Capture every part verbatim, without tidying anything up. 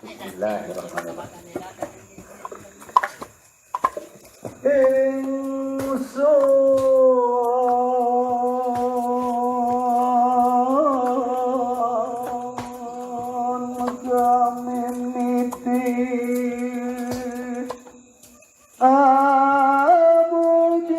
Bismillahirrahmanirrahim. Ingsun kami miti amuji. Amuji.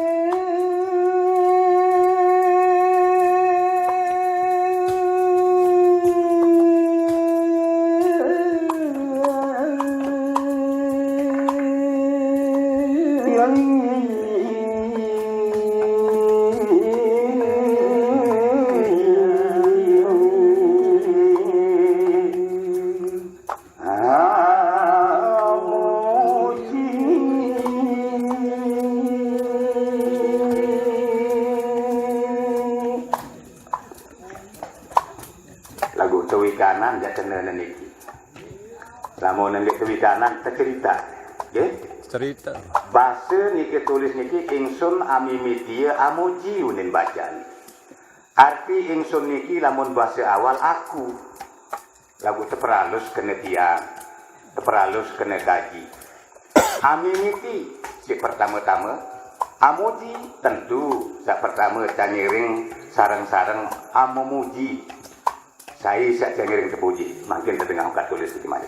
Lagu tewikanan jak kena niki. Lamun nembik tewikanan, tecerita. Nggih? Cerita. Basa niki tulis niki, ingsun amimitia amuji unin bacaan. Arti ingsun niki lamun basa awal aku. Lagu teperalus kena tiang, teperalus kena kaji. Amimiti, si pertama-tama, amuji, tentu, sak pertama cangiring sareng-sareng amemuji. Sai sak cangiring tepuji, mangkin tetengah angkat tulis di kemari.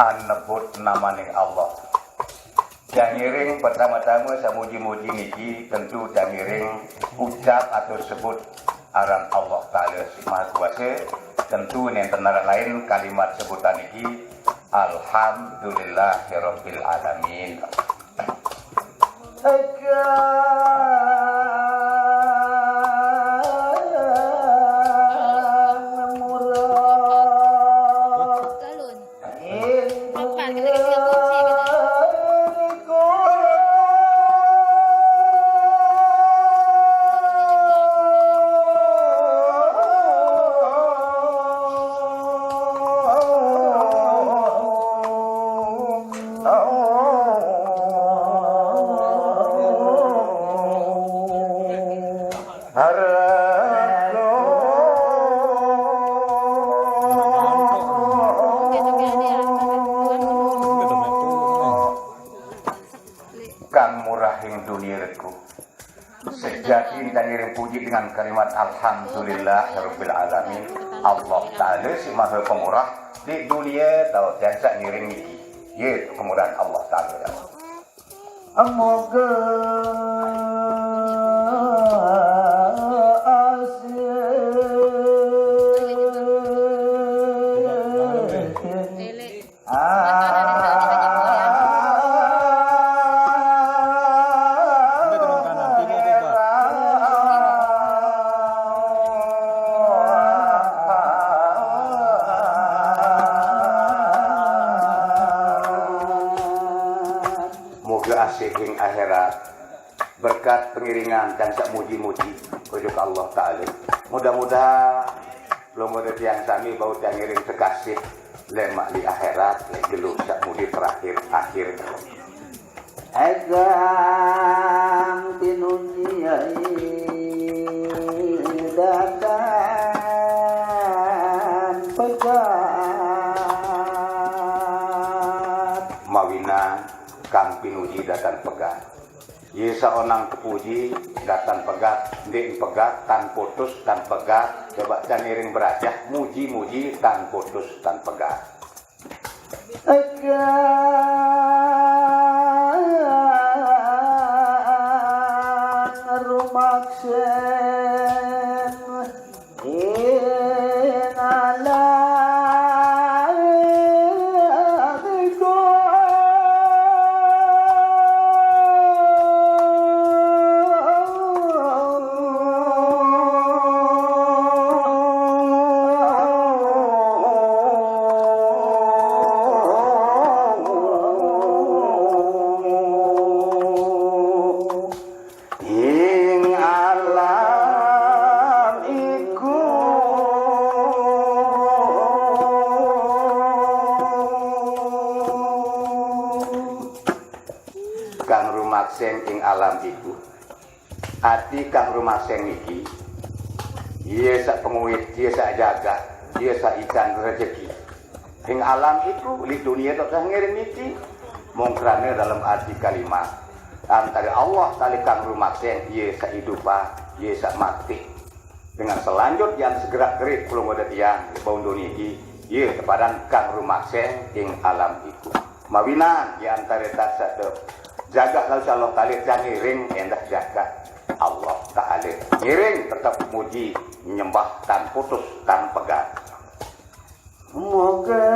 Anebut namani Allah. Anebut namaning Allah. Cangiring pertama-tama samuji-muji niki tentu cangiring ucap atau sebut aran Allah Ta'ala si Maha Kuasa. Tentu nenten aran lain kalimat sebutan niki, Alhamdulillahirabbil alamin. Akan murah. Galon. Papan, kena kena kunci kena. Kang murahing dunia regu. Sejati ngiring puji dengan kalimat Alhamdulillah Rabbil Alamin. Allah Ta'ala si Maha Pemurah di dunia tau tiang sak ngiring niki. Ye, kemurahan Allah Ta'ala. Moga asih. Moga asih ing akhirat berkat pengiringan dan sak muji-muji ujuk Allah Ta'ala. Mudah-mudahan belum ada tiang sami bau tiang ngiring terkasih lemak di akhirat, lek dulu sak mudi terakhir akhir. Egang pinuji ai datang pegat. Mawina kang pinuji datang pegat. Ye saonang kepuji, datan pegat, ndik pegat, tan putus, tan pegat, coba cangiring berajah, muji-muji, tan putus, tan pegat. Egang rumaksen. Sing ing alam iku. Ati kang rumakseng niki, iye sak penguit, iye sak jagat, iye sak ican rejeki. Ing alam iku, li dunia tok sah ngiring niki. Mongkrane dalam arti kalimat. Antare Allah tali kang rumakseng, iye sak idupa, iye sak mati. Dengan selanjut yang segerak-gerik kula ngode tiyang bau dunia iki, iye tepadan kang rumakseng ing alam iku. Mawinan di antare taksada jagat lalu Allah Taala, jangan ngiring endah jagat Allah Taala. Ngiring tetap muji, nyembah tan putus, tan pegat. Moga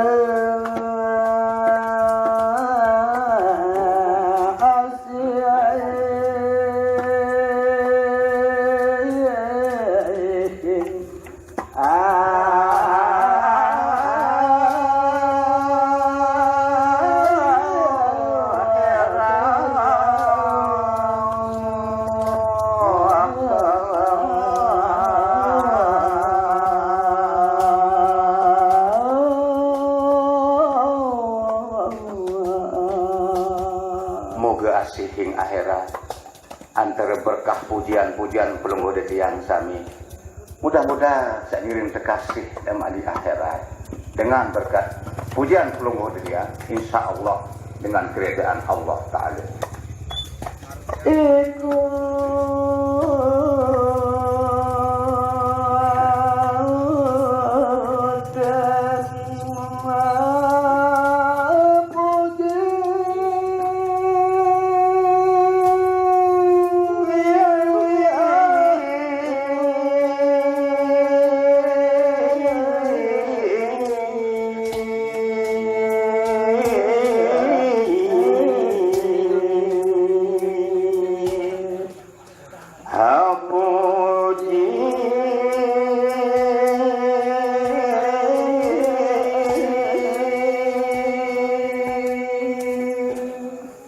asih Moga asih ing akhirat. Antara berkah pujian-pujian pelungguh tiyang sami. Mudah-mudahan seiring tekasih emali akhirat. Dengan berkat pujian pelungguh tiyang, insya Allah dengan keridaan Allah Ta'ala. Iku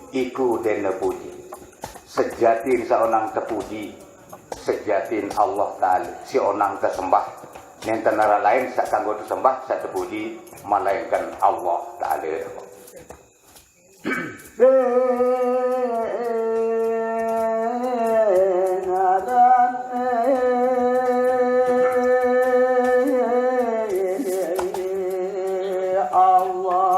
Iku dene puji. Sejatin saonang tepuji, sejatin Allah Ta'ala, si onang tesembah. Nenten ara lain sak kanggo tesembah, sak tepuji, malainkan Allah Ta'ala. Allah.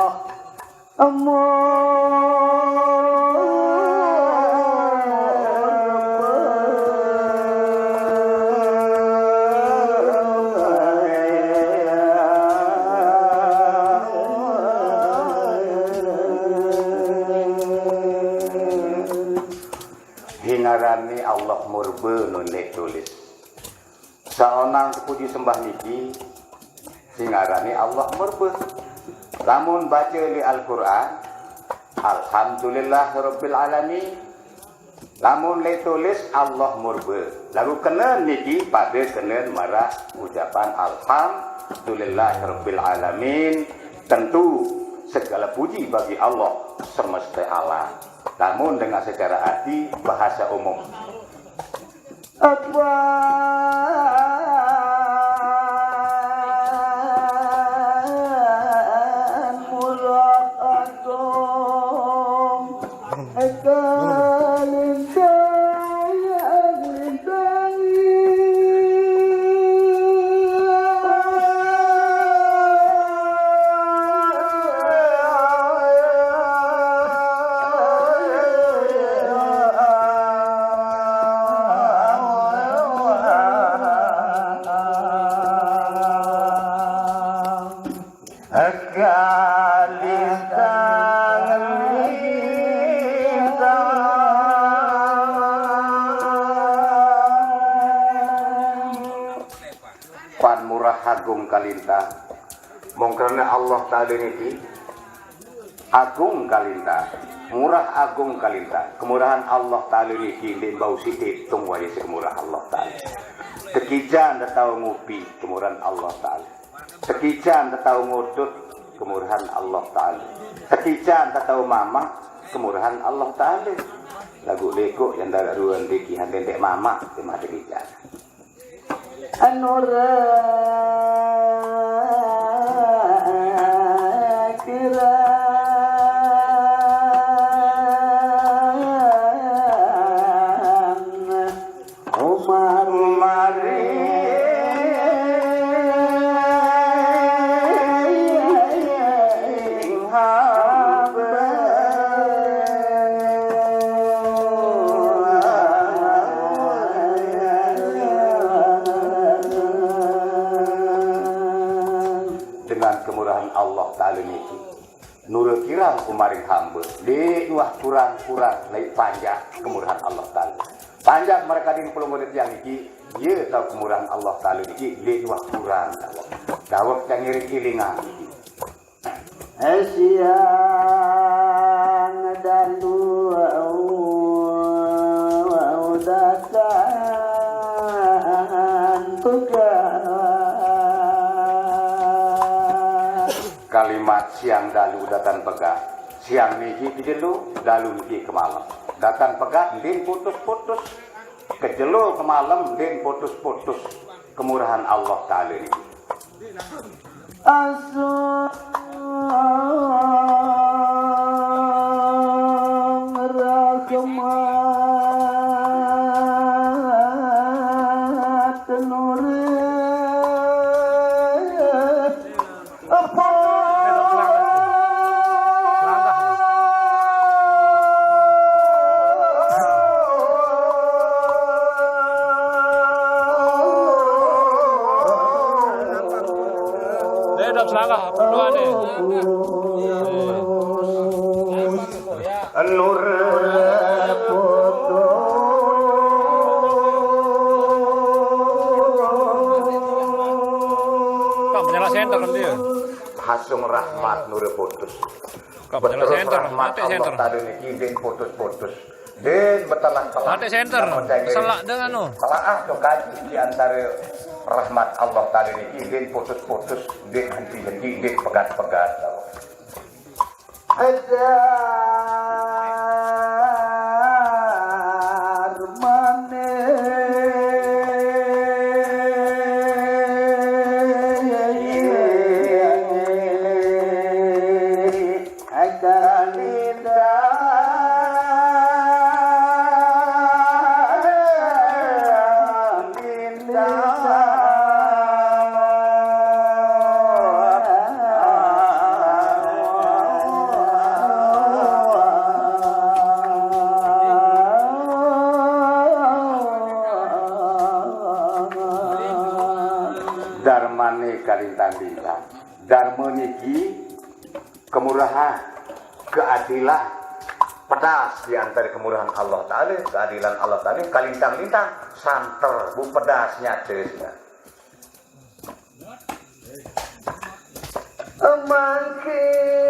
Hingarani Allah murba nulis tulis. Saonang puji sembah niki, sing ngarani Allah murba. Lamun baca li Al-Qur'an, alhamdulillah rabbil alamin. Lamun le tulis Allah murba. Lalu kenen niki pada kenen marang ucapan alhamdulillah rabbil alamin. Tentu segala puji bagi Allah semesta alam. Lamun dengan secara arti bahasa umum. Apa murah agung, kalintang, kalintang. Pan murah agung kalintang. Mung krana Allah Ta'ala niki agung kalintang, murah agung kalintang. Kemurahan Allah Ta'ala niki ndeq mbau side tung wae sekemurah Allah Ta'ala. Tekican tetau ngupi, kemurahan Allah Ta'ala. Tekican tetau ngudut, kemurahan Allah Ta'ala. Tekican tetau mamah, kemurahan Allah Ta'ala. Laguq lekoq yang daraq ruen diki hante ndeq mamah, temah tekican. Anura kira Dengan kemurahan Allah Ta'ala niki, nurun kirang kumaring hamba, ndeq nuah kurang-kurang, lain panjak kemurahan Allah Ta'ala. Panjak marekaning pelungguh tiang niki, ye tau kemurahan Allah Ta'ala niki, ndeq nuah kurang. Dawek tiang ngiring ilingan niki. Siang dalu datang pegat. Kalimat siang dalu datang pegat. Siang niki kejelo, dalu niki kemalem. Datang pegat, ndin putus-putus. Kejelo kemalem, ndin putus-putus. Kemurahan Allah Ta'ala niki. Asal rahmat nurun. Apa? Dia udah selangkah, apa doa nih? Nur putus. Kak, menyala center kan dia? Hasung rahmat nur putus. Kak, menyala center, rahmat mati Allah center. Tadi niki ndin putus-putus. Ndin betelah-telah. Mati center. Selak dengan, oh. Telaah to kaji di antara rahmat Allah Ta'ala niki, ndin putus-putus, ndin henti-henti, ndin pegat-pegat. Darmane. Darmane kalintang-lintang. Darma niki kemurahan, keadilan, pedas di antara kemurahan Allah Ta'ala, keadilan Allah Ta'ala, kalintang-lintang, santer, bu pedas nyata.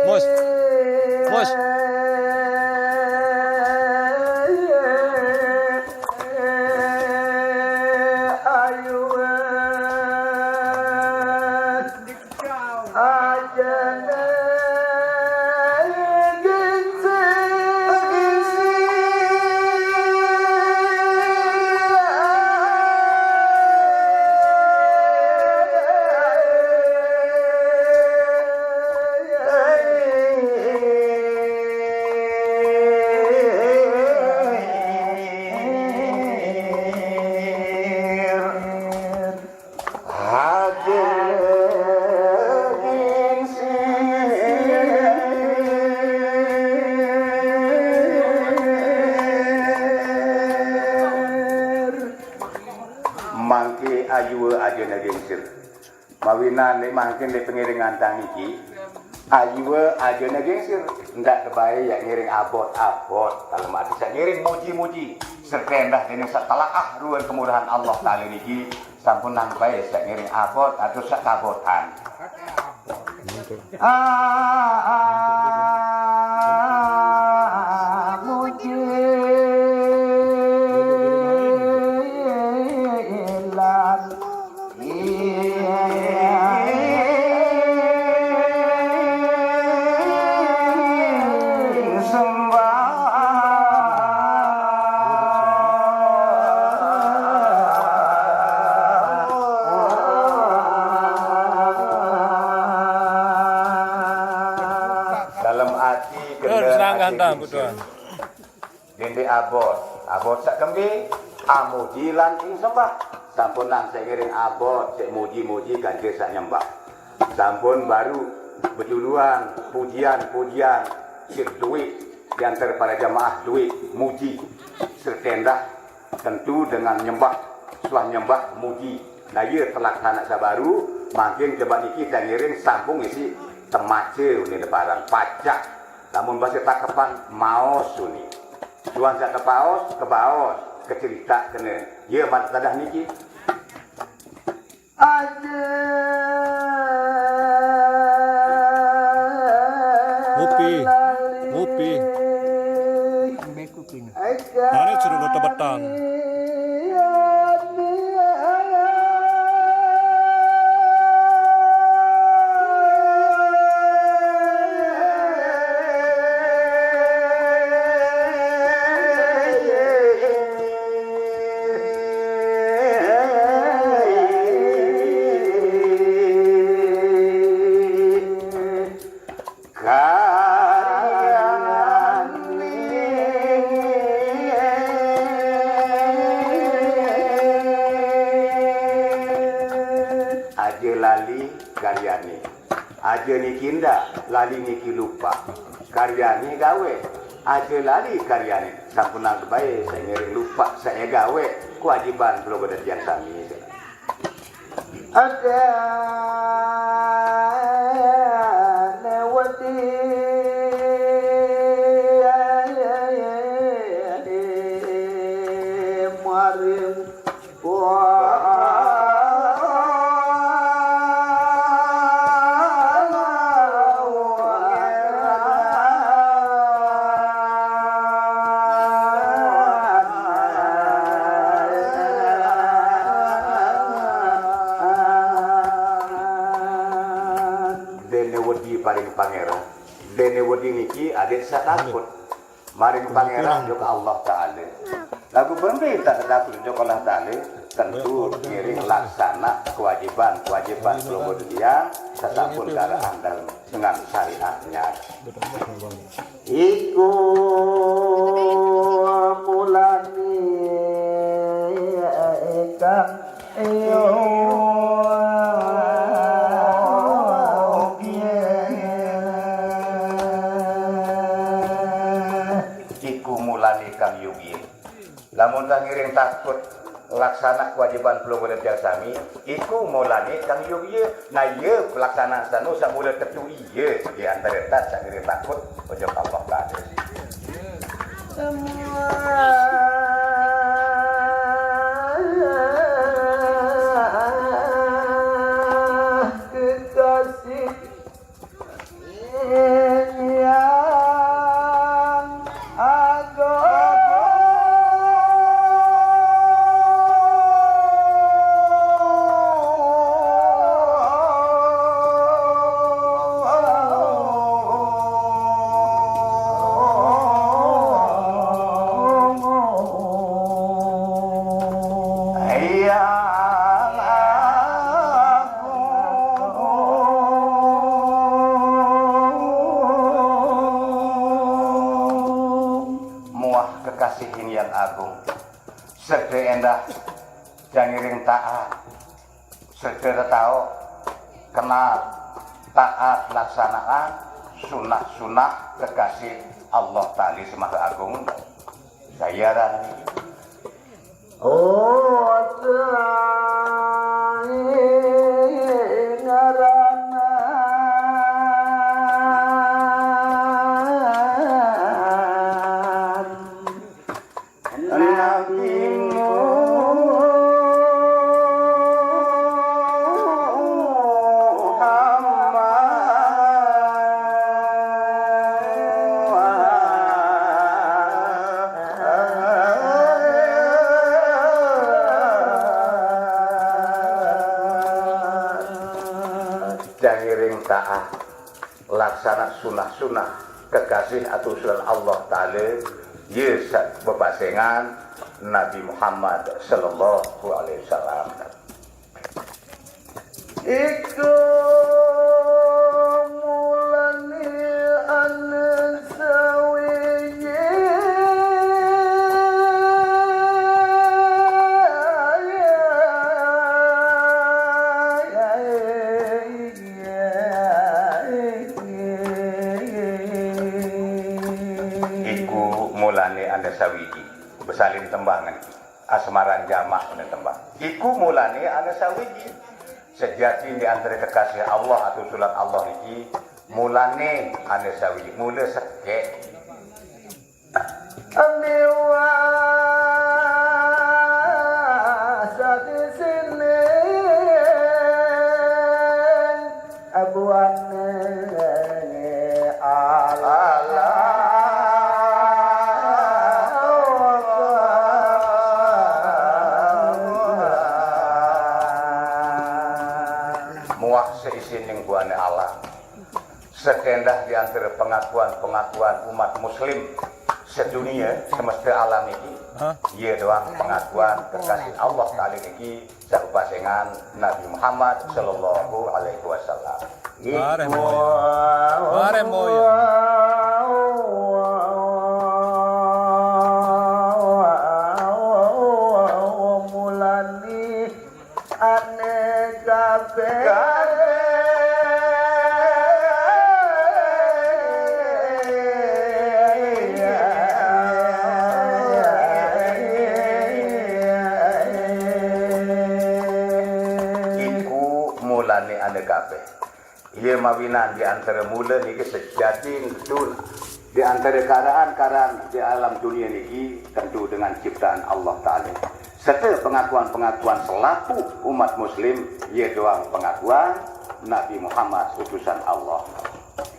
Mus. Mus. Ayu. Mangke ayue ajene gingsir. Mawinan leq mangkin leq pengiring ngantang niki, ayue ajene gingsir. Ndaq kebae yaq ngiring abot-abot, dalem arti saq ngiring muji-muji. Serke endah dene saq telaah ruen kemurahan Allah Taala niki, sampunang bae saq ngiring abot atau saq kabotan. Ah, ah, muji lan sembah. Dalem ati Terus kene langkah ati entah, bisu. Betul. Dendeq abot, abot saq kembe, amuji lan ing sembah. Sampunang saq ngiring abot, saq muji-muji kance saq nyembah. Sampun baruq bejuluan pujian-pujian siq lueq, di antare para jamaah lueq muji. Serke endah tentu dengan nyembah, setelah nyembah muji. Nah, ie telaksanaq saq baruq, Mangkin coba niki tangiring sampun ngisi temace uni deparan pacak. Lamun basa takepan maos uni. Tuan sak kepaos, kebaos, kecerita kena. Ya mat tadah niki. Aja Ngopi. Ngopi. Ane suruh tebetan. Aja lali karyane. Aja niki ndak lali niki lupa. Karyane gawe. Aja lali karyane. Sampunang kebae saya ngiring lupa saya gawe. Kewajiban kula pada tiang sami. Ada newati maring Dene wedi paring pangeran. Dene wedi niki adik satakut. Maring pangeran juga Allah Ta'ala. Lagu pemerintah tetap juga Allah Ta'ala tentu ngiring laksana kewajiban-kewajiban keluarga dia sasampun keadaan dalam dengan syariatnya. Iku mulani ikang Iku mulane kang yogya. Lamun kang ngiring takut laksana kewajiban pelungguh dan tiang sami, iku mulane kang yogya. Nah, iya pelaksanaan sanu samula tetu iya di antara tas kang ngiring takut ojo kapok kade. Semua kekasih Muah kekasihin yang agung. Sede endah jangiring taat. Sede tetao kenal taat laksanaan sunah-sunah kekasih Allah Ta'ala Semaha Agung. Sayaran. Oh, Jangiring taat laksana sunah-sunah kekasih atusulan Allah Ta'ala, ye bebasengan Nabi Muhammad sallallahu alaihi wasallam. Iku mulane ana sawiji. Iku mulane ana sawiji. Besalin tembang niki. Asmaran jamak ana tembang. Iku mulane ana sawiji. Sejati di antara kekasih Allah atau sulat Allah niki, mulane ane sawiji, mula sekke. Abuane Allah. Muah seisining buane Allah. Sekendah di antara pengakuan-pengakuan umat muslim sedunia, semesta alam ini, iya doang pengakuan kekasih Allah Ta'ala niki, saupasengan Nabi Muhammad sallallahu alaihi wasallam. Bareh moyo. Bareh moyo. Mulane ane kabeh. Iku mulane ane kabeh. Iya mawinan di antara mula niki sejati tentu di antara karaan-karaan di alam dunia niki tentu dengan ciptaan Allah Ta'ala. Serta pengakuan-pengakuan selaku umat muslim, iya doang pengakuan Nabi Muhammad utusan Allah.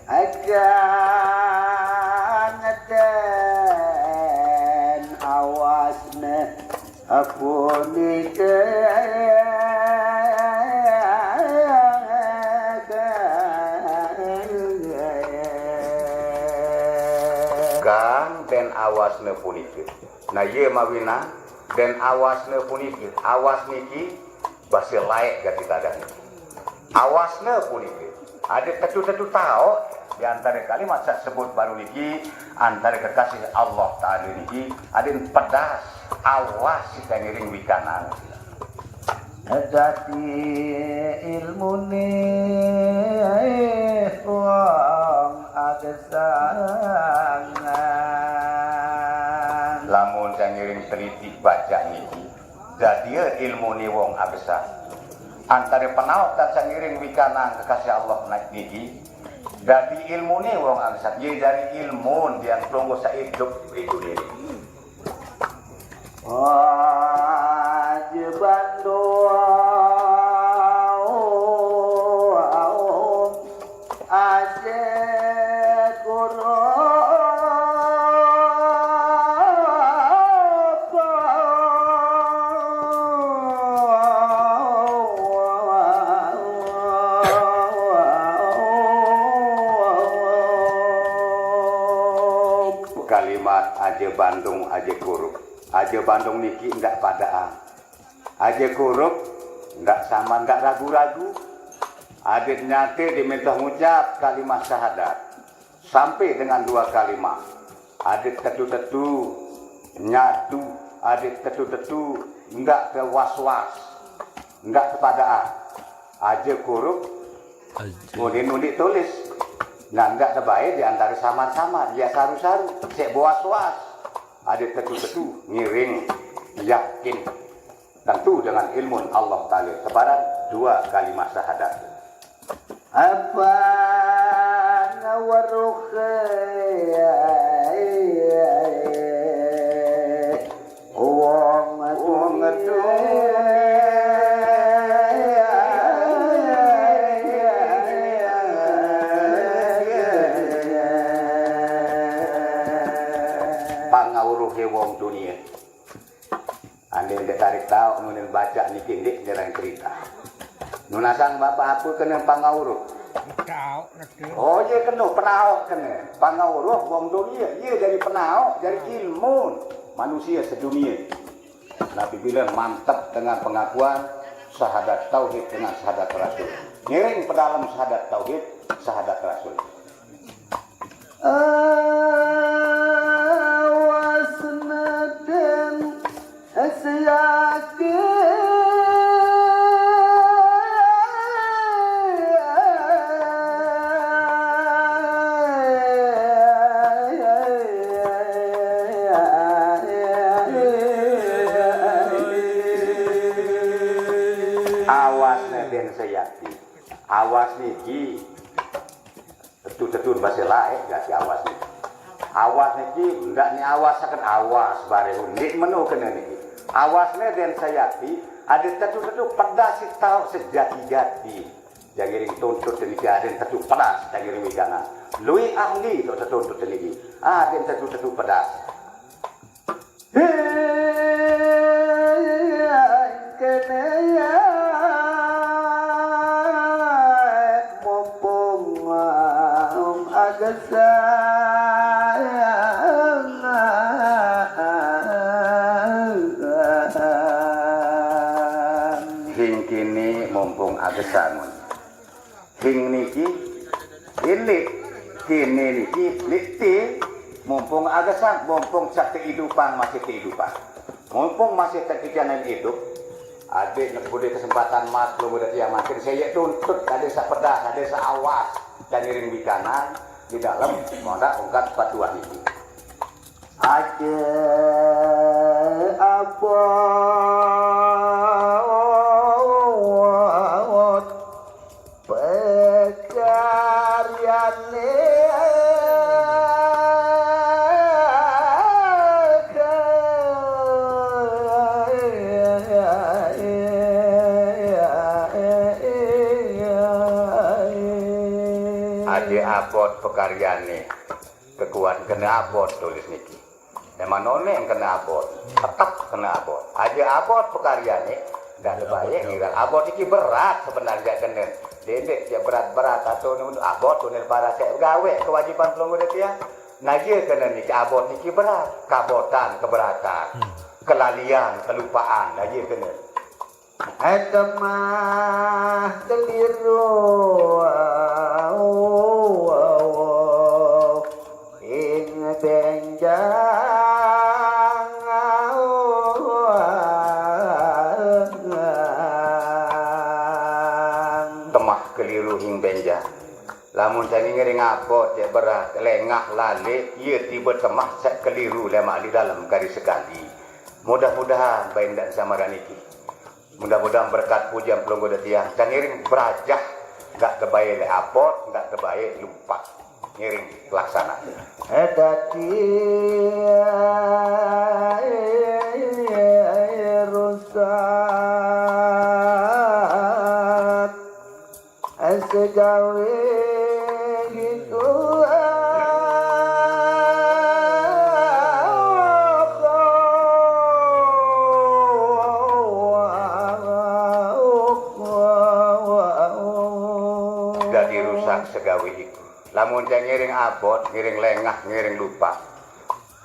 Akan dan awasne Apunike. Kang den awasne punike. Nah, iya mawinan den awasne punike. Awas niki basa laek gati tadan niki. Awasne puniki. Ade tetu-tetu tao di antara kalimat saq sebut baru niki, antara kekasih Allah Ta'ala niki, ade pedas, awas sida ngiring wikanang. Dadi ilmune wong agesangan. Lamun saq ngiring teliti baca niki, Dadi ilmune wong agesan. Antare penaoq tansah ngiring wikanang kekasih Allah niki, dadi ilmune wong agesan. Ye jari ilmun tiang pelungguh saq idup ri dunie niki. Aje Bandung. Asik huruf. Kalimat aje Bandung, aje huruf. Aje Bandung niki ndak padaan. Aje huruf, ndak sama, ndak ragu-ragu. Adeq nyate dimentoh ngucap kalimah syahadat. Sampai dengan dua kalimah. Adeq tetu-tetu nyatu, adeq tetu-tetu ndak tewas-was, ndak tepadaan. Aje huruf, Aje. Unin-unin tulis. Nah, ndak tebae di antare samar-samar, ya saru-saru, sek boas-was. Adeq tetu-tetu ngiring, yakin. Tentu dengan ilmun Allah Ta'ala. Sepadan dua kalimat syahadat. Apa ngaweruh wong, wong pangawruhe wong dunie. Ande ndeq tarik taoq nunin baca niki ndeq nyerang cerita. Nunasang bapak ape kene pangauruh? Taoq neke. Oh, ye keno penaoq kene. Pangauruh wong dunie, ye jari penaoq, jari ilmun manusie sedunie. Nabi bilang mantep dengan pengakuan syahadat tauhid dengan syahadat rasul. Ngiring pedalem syahadat tauhid, syahadat rasul. Awas neden siake. Awas neden siake. Awas niki, tetu-tetu basa laék gati awas niki. Awas niki, ndak ni awasaken awas bareng niki meno kene niki. Awasne den sayati, ade tetu-tetu pedas sitauk sejati-jati. Jangiring tuntut niki aden tetu pedas, jangiring wiganan. Lui ahli tok tetuntut niki. Aden tetu-tetu pedas. Kene ya mumpung agesa. Hing kini mumpung agesan. Hing niki ilik, kini niki likti, mumpung agesan, mumpung saq teidupang masih teidupang. Mumpung masih tekicanin idup, adeq nebudi kesempatan mat pelungguh dati yang makin seyek tuntut, adeq saq pedas, adeq saq awas, dan ngiring bikanan di dalem mondaq ungkat batuah niki. Aje abot pekaryane. Aje abot pekaryane. Kekuatan kena abot tulis niki. Memang noneng kena abot, tetep kena abot. Aja abot pekaryane, dah lebaye ngira abot iki berat sebenarnya kena. Dendeq ya berat-berat atau nemu abot tuh nil para sek gawe kewajiban pelungguh dia. Nah, iya kena niki abot niki berat, kabotan, keberatan, kelalian, kelupaan, nah iya kena. Temah keliru ing benjang. Temah keliru ing benjang. Lamun sami ngiring abot, cek berat, lengah, lalik, iya tiba temah sek keliru lemaq di dalem kari sekali. Mudah-mudahan bain dan samaran niki. Mudah-mudahan berkat pujian pelungguh datiang, saq ngiring berajah, nggak kebae leq abot, nggak kebae lupaq. Ngiring laksana. Dadi rusak segawe gitu. Dadi rusak segawe iku. Lamun jaq ngiring abot, ngiring lengah, ngiring lupaq,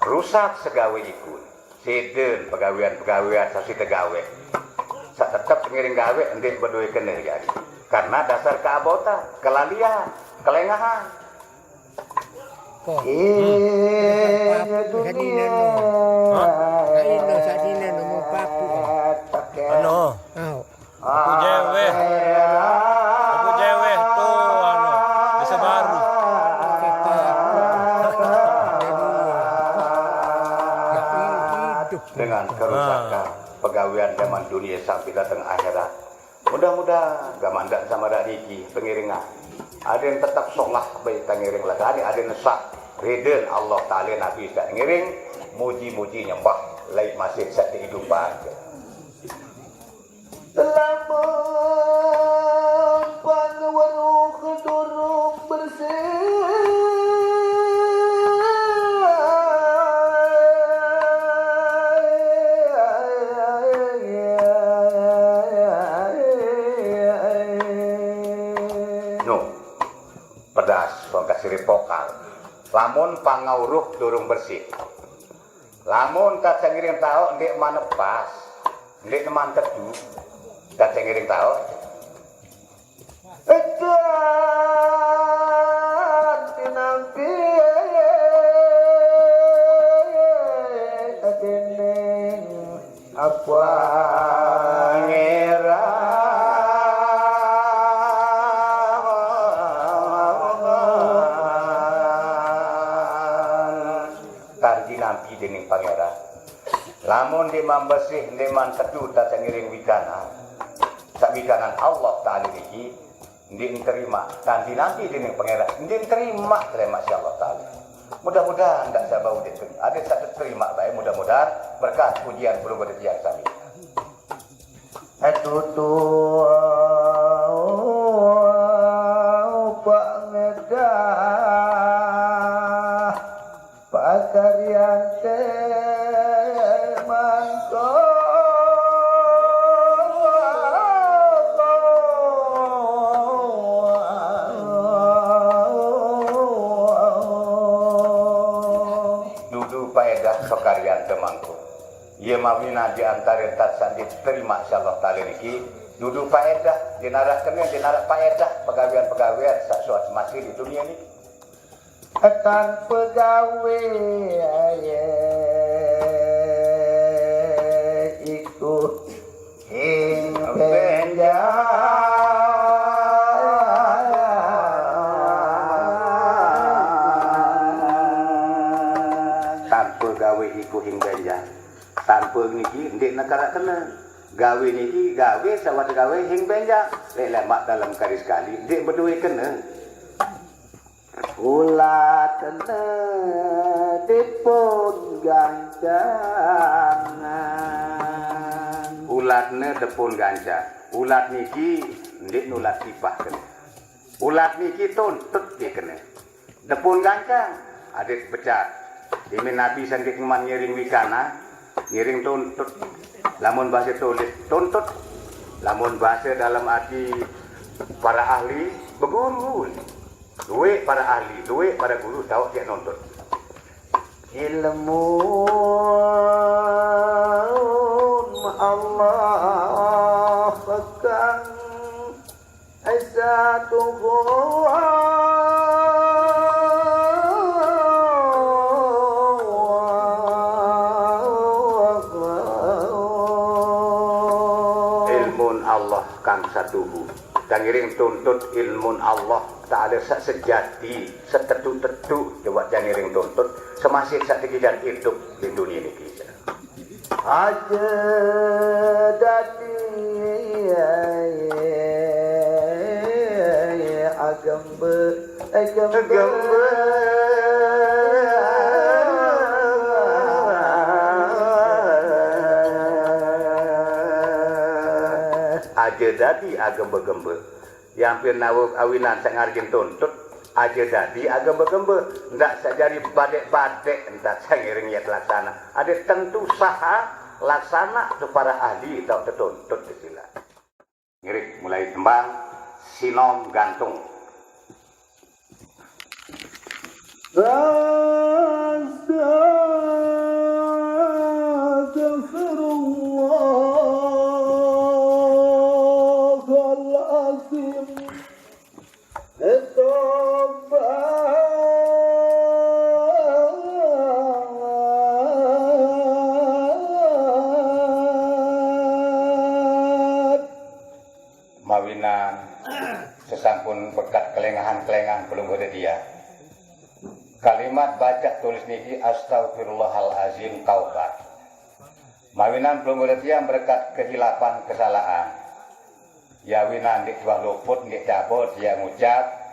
rusak segawe iku. Seden pegawean-pegawean saq side gawe. Saq tetep ngiring gawe ndeq bedoe kene jari. Karena dasar keabotan, kelalian, kelengahan. Ko. Ih, sadine no. Hah? Kaino sadine no mau paku. Ano. Au. Aku jeweh. Aku jeweh tuh, anu, desa baru. Kata. Hidup. Dengan kerusakan pegawean zaman dunia sampai datang akhirat. Mudah-mudahan gamandaq sama dak niki pengiringan. Adeqn tetep solah baik tangiring lagane, adeqn saq riden Allah Taala nabi saq ngiring muji-muji nyembah laik masih saq kehidupan. Lamun pang weruh durung bersih. Nuh, pedas, songkat sirip pokal. Lamun pangauruh durung bersih. Lamun tat saq ngiring taoq ndeq man pas, ndeq neman tetu, tat saq ngiring taoq. Edan tinampi dening Pangeran. Tan tinampi dening Pangeran. Lamun ndeqman bersih, ndeqman tetu, tat saq ngiring wiganan. Saq wiganan Allah Taala niki, Ndeq terima, nanti-nanti dening Pangeran, ndeq terima kelemaq siq Allah Taala. Mudah-mudahan ndak saq bau ndeq terima. Adeq saq terima bae, mudah-mudahan berkat pujian pelungguh titiang sami. Tutu Pak Ngedah. Pakaryan temangko. Dudu paedah pakaryan temangko. Ie mawinan di antare tat saq ndeq terimaq siq Allah Taala niki, dudu paedah, ndeq naraq kene, ndeq naraq paedah pegawean-pegawean saq suat masi di dunie niki. Tan pegawe iku ing benjang. Tanpe gawe iku ing benjang. Tanpe niki ndeq nekaraq kene. Gawe niki gawe sawat gawe ing benjang. Leq lemaq dalem kari sekali ndeq bedowe kene. Ulatne dipun gancangan. Ulatne dipun gancang. Ulat niki ndeq nulat tipah kene. Ulat niki tuntut ndeq kene. Dipun gancang, adeq becat. Demen nabi sangke kuman ngiring wikana, ngiring tuntut. Lamun base tulis, tuntut. Lamun base dalem ati para ahli, beguru. Lueq para ahli, lueq para guru tao jaq nuntut. Ilmun Allah kang satuhu. Ilmun Allah kang satuhu. Tangiring tuntut ilmun Allah Taala saq sejati, setetu-tetu, coba tangiring tuntut, semase saq tegidan idup di dunie niki. Aja dadi agembe, agembe. Aja dadi agembe-gembe. Yampir nawu awinan saq ngarjin tuntut, aja dadi agembe-gembe, ndaq saq jari badeq-badeq, ndaq saq ngiring yat laksana. Adeq tentu saha laksana tu para ahli tao tetuntut di sila. Ngiring mulai tembang Sinom Gantung. Astagfirullahaladzim. Tobat. Mawinan sesampun berkat kelengahan-kelengahan pelungguh tetiang. Kalimat bacaq tulis niki, "Astagfirullahalazim, taubat." Mawinan pelungguh tetiang berkat kehilapan kesalahan. Yawinan ndeq tuah luput, ndeq cabul tiang ngucap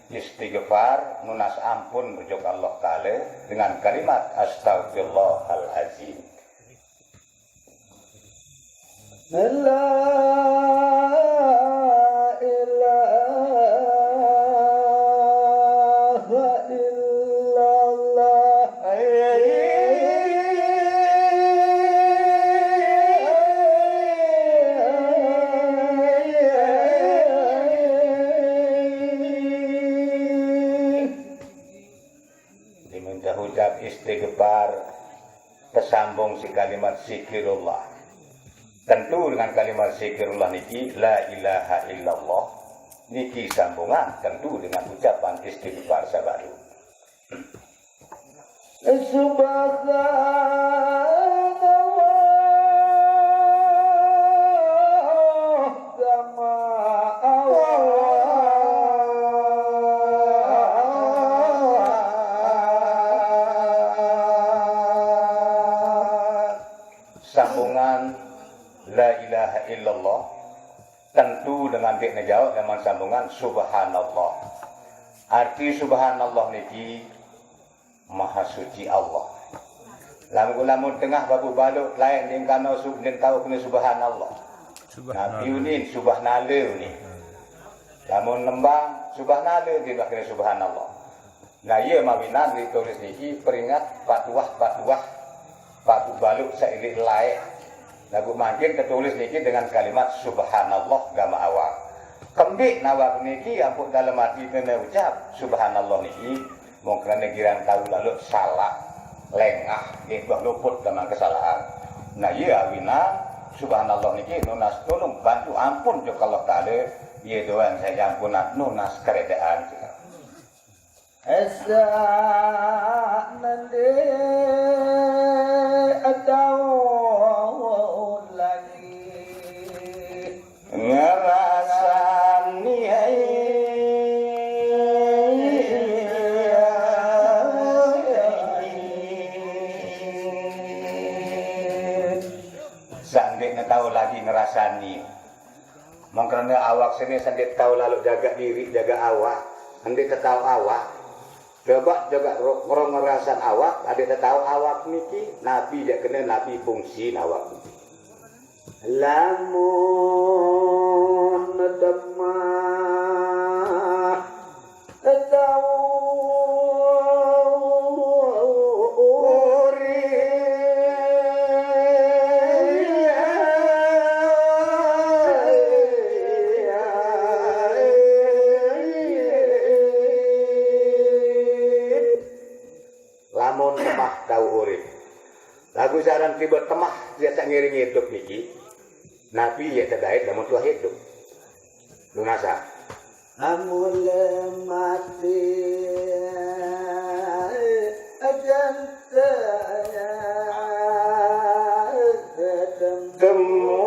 istighfar, nunas ampun ojok Allah Taala dengan kalimat, "Astagfirullahalazim." La ilaha illallah. Diminta ucap istighfar, tersambung si kalimat zikirullah. Tentu dengan kalimat zikirullah niki, la ilaha illallah, niki sambungan tentu dengan ucapan istighfar sabaru. Subhanallah, kama Allah. Sambungan la ilaha illallah. Tentu dengan dik ngejawab dengan sambungan subhanallah. Arti subhanallah niki Maha Suci Allah. Lamun, lamun tengah babu balok lain ning kano su-, ning tau kena subhanallah. Subhanallah. Nabi unin subhanallah unin. Lamun nembang subhanallah, dia kena subhanallah. Nah, iya mawinan ditulis niki peringat patuah-patuah Pak Baluk sailik laek. Lagu mangkin tertulis niki dengan kalimat subhanallah gama awal. Kembik nawak niki ampun dalam hati kena ucap subhanallah niki, mungkin negeri tau lalu salah, lengah, nggih, bah luput dengan kesalahan. Nah, iya awina subhanallah niki nunas tulung bantu ampun juga Allah Taala, iya doan saya ampunan nunas keredaan. Esa nende atau lagi ngerasani ai. Sandiknya tahu lagi ngerasani. Mangkana awak sini sandiknya tahu lalu jaga diri, jaga awak. Sandiknya tahu awak. Coba juga ro-, orang ngerasan awak, ada tak tahu awak niki, napi dia kena, napi fungsi awak niki. Lamun demah tahu uri. Lamun temah tau urip. Lagu saran tiba temah biasa ngiring hidup niki. Napi ya terdait lamun tuah hidup. Lunasa. Lamun mati ajan temu.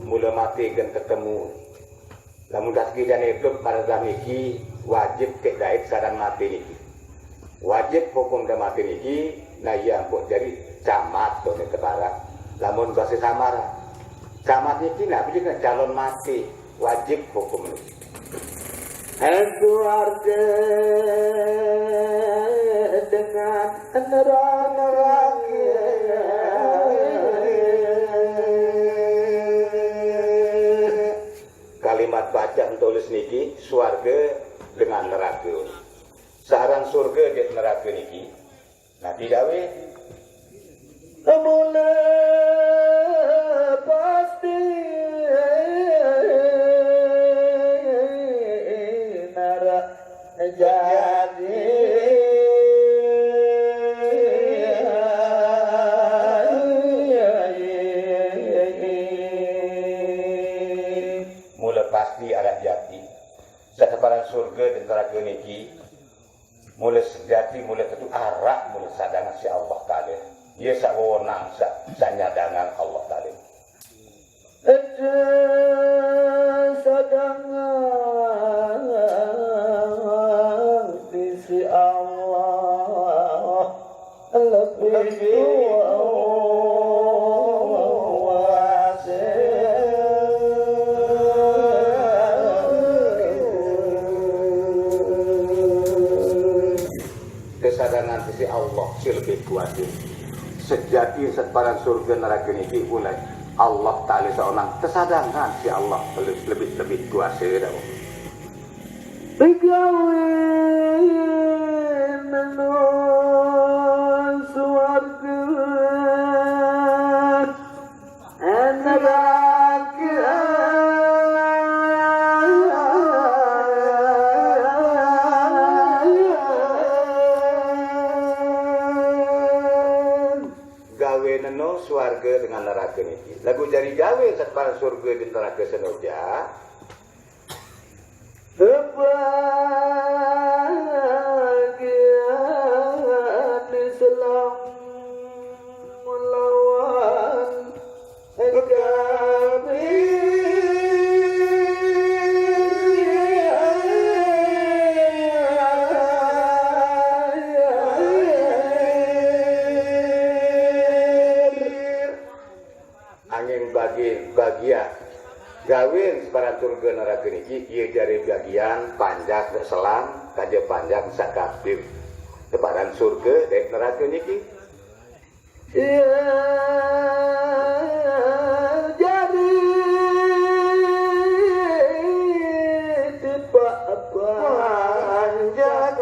Mula mati gen ketemu. Lamun dah sekijan hidup pada dah niki, wajib tek dait sarang mati niki. Wajib hukum dah mati niki, nah iya ampun jadi camat tu ni tebarak. Lamun bahasa samar, camat niki nah, bila kena calon mati, wajib hukum niki. Keluarga dengan neraka. Kalimat baca tulis niki, swarga dengan neraka. Saran surga jeung neraka niki, napi gawe? Mula pasti narak jadi. Mula pasti arak jati. Sateparan surga dan neraka niki, mula sejati, mula tentu arak, mula sadangan si Allah Taala. Ia sak wewenang, sak, sak nyadangan Allah Taala. Ede sadangan di si Allah lebih kuasa. Kesadangan si Allah si lebih kuasa. Sejati separan surga neraka niki pulai Allah Taala seorang kesadangan si Allah lebih, lebih, lebih kuasa dah. Begawe nang swarga. Neraka. Gawe neno swarga dengan neraka niki. Lagu jari gawe separan surga dan neraka senoja. Kebahagiaan Islam lawan kami. Anging bagi bagian gawén separan surga neraka niki, iya jari bagian panjak selam, kaja panjak sakapir. Separan surga dek neraka niki. Iya jari tipak panjak.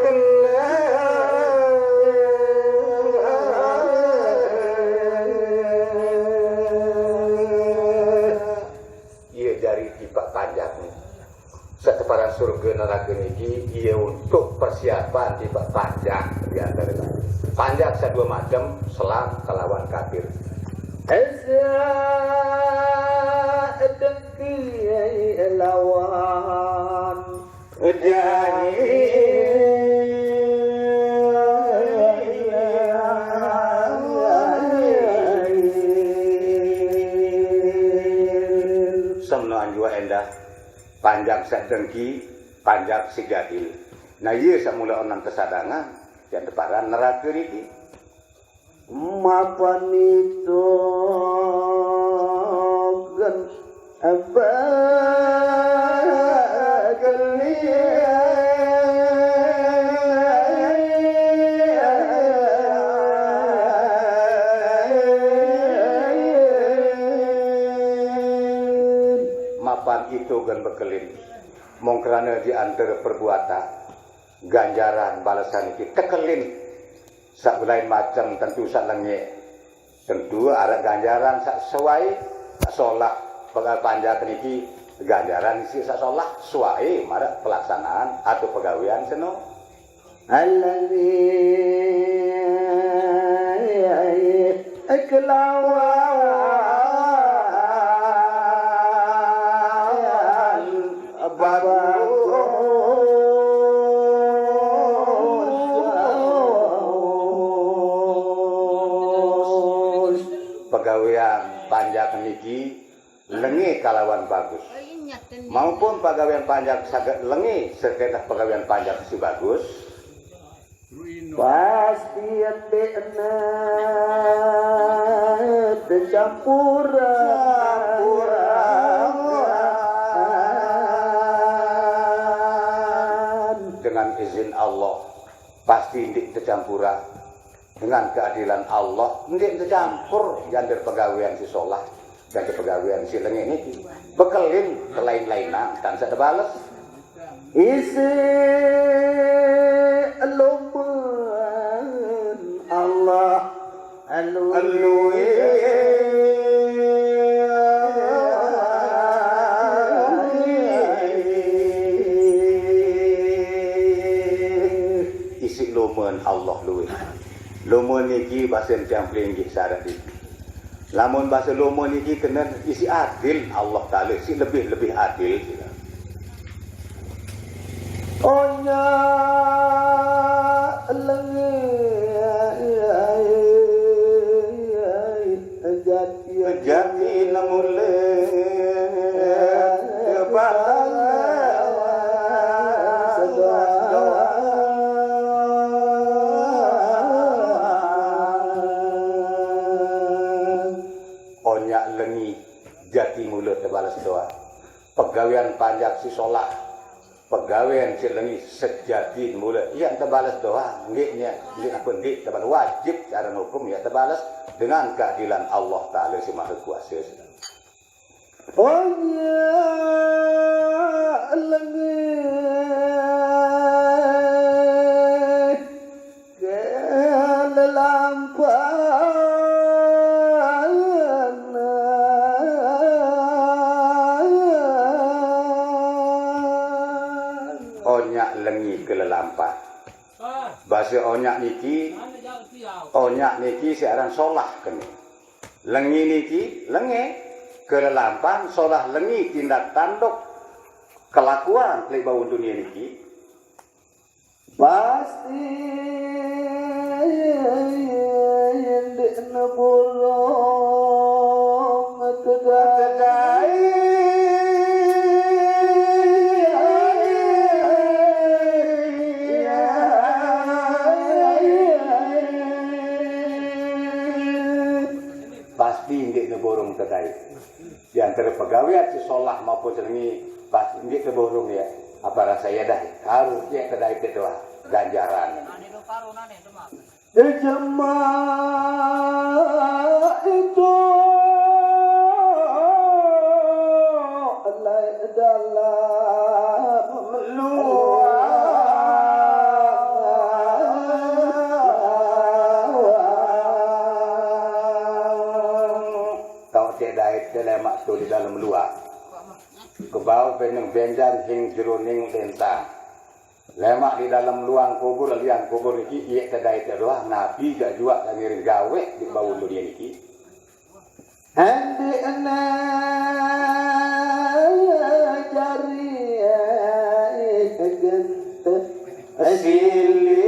Iya jari tipak panjak niki. Seteparan surga neraka niki, iya untuk persiapan tipak panjak di antara panjak sadua macam, selam kalawan kapir. Esa dengki lawan. Semenoan jua endah, panjak sak dengki, panjak si jahil. Nah, iya sak mula onang kesadangan, yang teparan neraka niki. Mapan itu gen Mapan itu gen bekelin. Mong kerana di antara perbuatan, ganjaran balasan niki tekelin. Sak lain macam tentu sak lengik. Tentu arep ganjaran sak suai, sak solah. Pegawai panjak niki ganjaran isi sak solah, suai marep pelaksanaan atau pegawean seno. Allazi kelawan bagus. Pegawean panjak niki lenge kalawan bagus. Maupun pegawean panjak saget lenge sekedah pegawean panjak si bagus. Pasti endekne tecampuran. Dengan izin Allah, pasti ndik tecampuran. Dengan keadilan Allah, ndik tecampur janda pegawean si solah, janda pegawean si lenge niki. Bekelin kelain-lainan, tan sak tebales. Isi lumen Allah alui. Isi lumen Allah luwih. Lumen niki basa tiang pelinggih sarat niki. Lamun basa lumen niki kena isi adil Allah Taala, si lebih-lebih adil. Onya lenge jati. Jati nemule kepala. Onyak lengi jati mula tebalas doa. Pegawean panjak si solah, pegawean si lengi sejati mula, iya tebalas doa. Nggih, nya, nggih, apa nggih, tebalas wajib cara hukum, iya tebalas dengan keadilan Allah Taala si Maha Kuasa. Onya lengi kelelampan. Onyak lengi kelelampan. Basa onyak niki, onyak niki si aran solah kene. Lengi niki, lenge, kelelampan, solah lengi, tindak tanduk, kelakuan pelik bau dunia niki. Pasti ndik neburung tedai. Pasti ndik neburung tedai. Di antara pegawai si solah maupun senengi, pas nggih teburung ya. Apa rasa ya dah, harus ya kedai itu doa ganjaran. Jemaah itu alai dalam luar. Tau cek dait ke lemak tu di dalam luar. Kebau beneng benjan hing jeruning lentang. Lemak di dalam luang kubur, liang kubur niki, iye kedai te doang, napi gak juak tak ngiring gawe di bawah dunia niki. Andi ena jari genteh sili.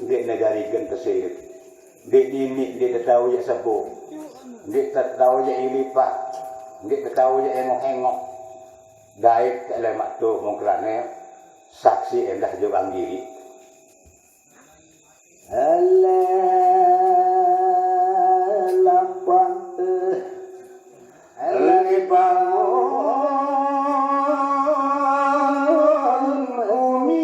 Ndik negari genteh sili. Ndik dini, ndik tetau ya sebo. Ndik tetau ya ilipa. Ndik tetau ya engok-engok. Dait ke lemak tu mungkrane saksi endah jubang diri. Ele lampante. Ele bangun umi.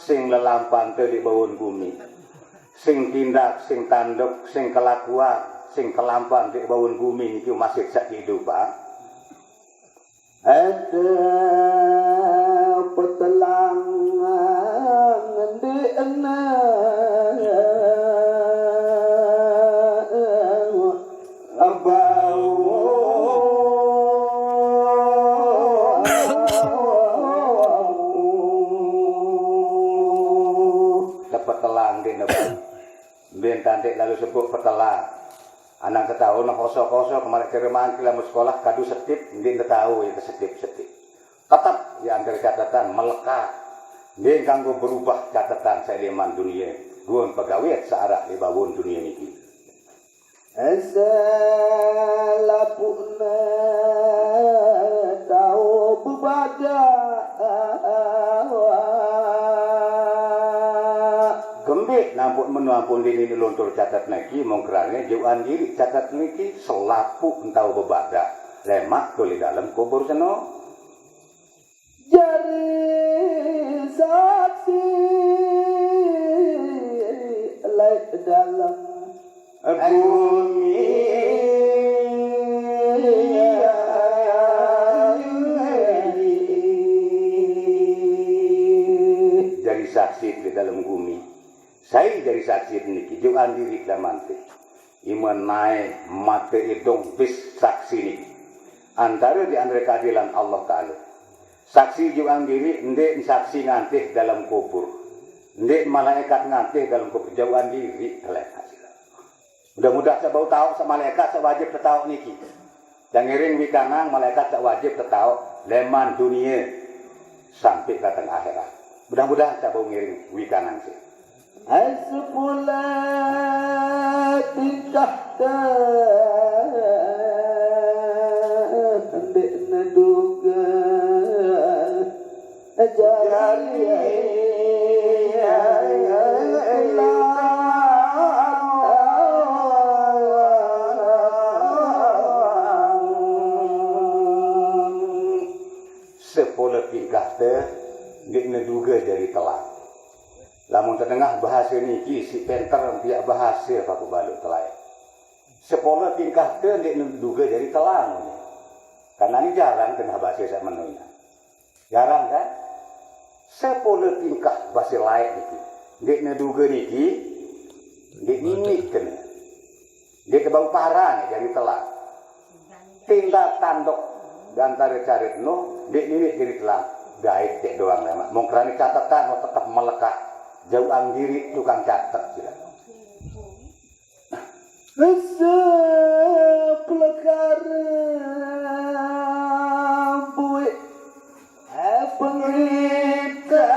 Sing lelampante di bawon bumi. Sing tindak, sing tanduk, sing kelakuan, sing kelampan di bawon bumi niki masih sak hidup, Pak. Ada petelang ngendi ena bau. Dapat telang di nebak. Mbin tantik lalu sebut petelah. Anang ketahu nah koso-koso kemarin cereman ke lamun sekolah kadu setip, mbin ketahu ya kesetip-setip. Tetap ya angker catatan melekat. Mbin kanggo berubah catatan seleman dunia. Duun pegawai searah di bawon dunia niki. Ese lapukne tau bebadak. Gembik nampun menu ampun dini luntur catet niki, mung krane jauhan diri catet niki selapuh entau bebadak. Lemak tuli dalem kubur seno. Jari saksi laik dalem bumi. Jari saksi di dalem bumi. Sai jari saksi niki, juan diri damante. Iman nae mate idung bis saksi niki. Antara di antara keadilan Allah Ta'ala. Saksi juan diri, ndik saksi ngantih dalam kubur. Ndik malaikat ngantih dalam kubur. Jauhan diri, malaikat. Mudah-mudahan sebau tahu sa malaikat sewajib tetauk niki. Yang ngiring wikanang malaikat sewajib tetauk leman dunia sampai datang akhirat. Mudah-mudahan sebau ngiring wikanang sih. Hai sepula tingkah te ndik neduga. Jari sepuluh tingkah te ndik neduga jari telah. Lamun tedengah bahasa niki si penter piak bahasa paku balu telai. Sepuluh tingkah te ndik neduga jari telah. Karena ini jarang kena bahasa saya menunya. Jarang kan? Sepuluh tingkah basi laek niki. Ndik neduga niki, ndik mimik kene. Ndik kebau parang jari telah. Tindak tanduk gantara carit no, ndik mimik jari telah. Gaib cek doang lemak. Mungkrani catetan mau tetap melekat. Jauhan diri tukang catet sila. Sepelekar buik pengerita.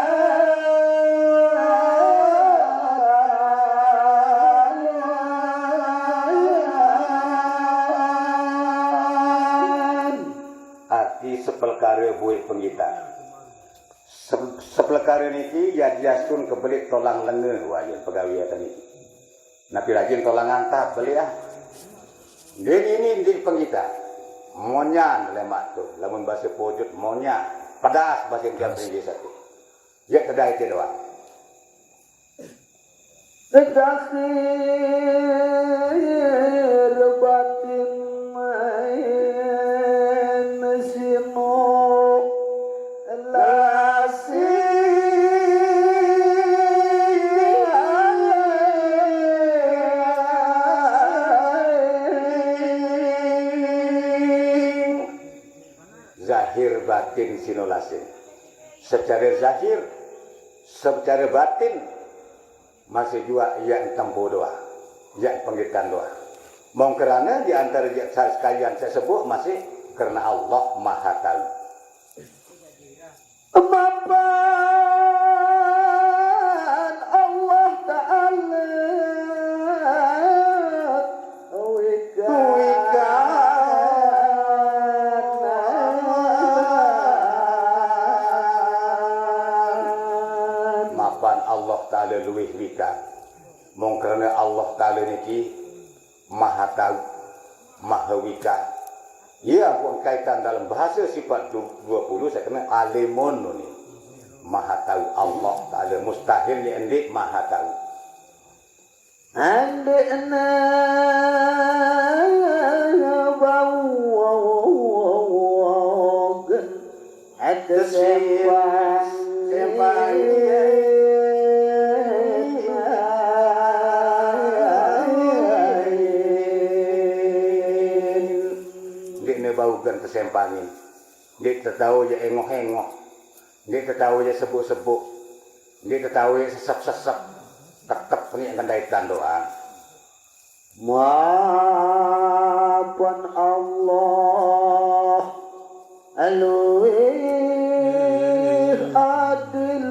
Are buik penggita. Se-, sepelekare niki yadiastun kebelik tolang lenge, wayun pegawe ate niki. Napi rajin tolang antap belik ah. Nggih nini nggih penggita. Monyan lemak tu, lamun basa pojut monyan. Pedas basa India Inggris satu. Ya kedai te doang. Zahir batin main sinu lasi. Zahir batin sinu lasing. Secara zahir, secara batin, masih jua ia tempo doa, ia penggitan doa. Mong kerana di antara ia sekalian saya sebut masih kerana Allah Maha Tahu. Mapan Allah Ta'ala wikan. Mapan Allah Ta'ala luih wikan. Mong kerana Allah Ta'ala niki Maha Tahu, Maha Wikan. Ia pun kaitan dalam bahasa sifat du-, dua puluh, saya kena alimun ni. Maha Tahu Allah Ta'ala. Mustahil ni endik Maha Tahu. Andikna bau Tersembang, sembang. Ndik ne bau gen tersempangin. Ndik tetau je engoh-engoh. Ndik tetau je sebuk-sebuk. Ndik tetau je sesep-sesep. Tetep ni ngendai tandoan. Mapan Allah luwih adil.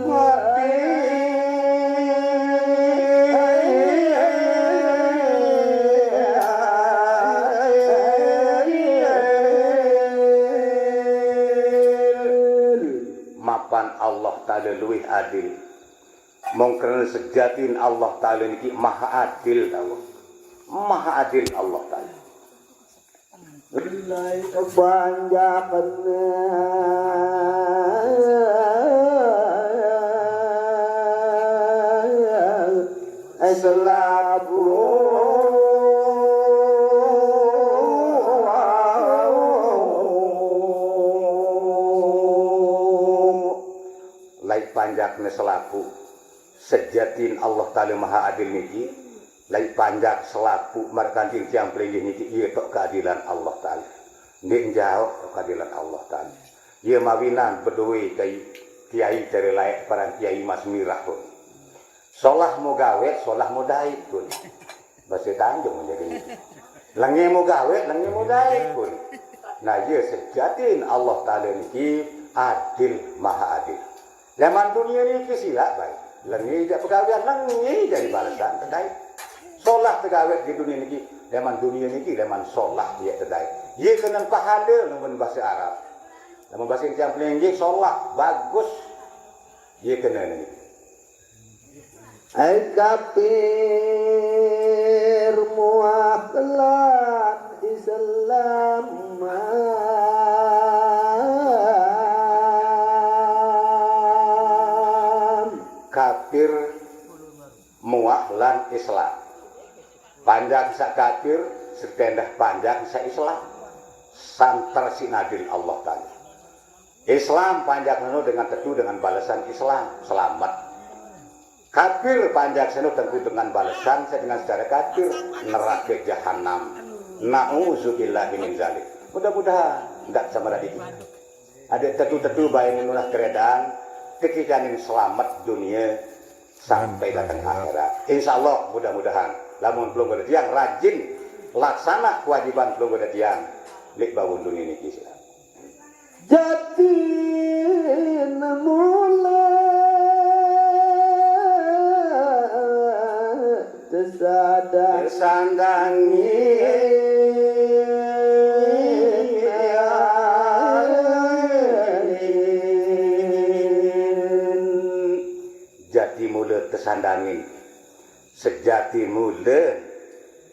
Mapan Allah Ta'ala luwih adil. Mong kerana sejatin Allah Ta'ala niki maha adil, tahu. Maha adil Allah Ta'ala. Lai kebanyakan selaku. Lai panjakne selaku. Sejatin Allah Ta'ala Maha Adil niki, lai panjak selaku markanti tiang pelinggih niki, ia tok keadilan Allah Ta'ala. Ndik jauh tok keadilan Allah Ta'ala. Ia mawinan bedoe kai kiai cari laek paran kiai Mas Mirah pun. Solah mau gawe, solah mau daik pun. Bahasa Tanjung jadi ni. Lenge mau gawe, lenge mau daik pun. Nah, ia sejatin Allah Ta'ala niki adil, maha adil. Leman dunia niki silap baik. Lenge jak pegawean, lenge jadi balasan kedai. Solah tegawe di dunia niki, leman dunia niki, leman solah ia kedai. Ia kena pahala, lamun bahasa Arab. Lamun bahasa Indonesia pelinggih, solah, bagus. Ia kena niki. Ai kapir muah lan Islam. Kapir muah lan Islam. Panjak sa kapir, setendah panjak sa Islam. Santer si nadil Allah Ta'ala. Islam panjak nenu dengan tetu dengan balasan Islam, selamat. Kapir panjak senu tentu dengan balasan saya dengan secara kapir, neraka jahanam. Nauzubillah min zalik. Mudah-mudahan ndak sama lagi kita. Ada tetu-tetu bae nulah keredaan, ketika ning selamat dunia sampai datang akhirat. Insya Allah, mudah-mudahan. Lamun belum ada tiang rajin laksana kewajiban belum ada tiang, lik bawun dunia niki. Jatin mula tersadang. Tersandangi. Sandangin sejati mula,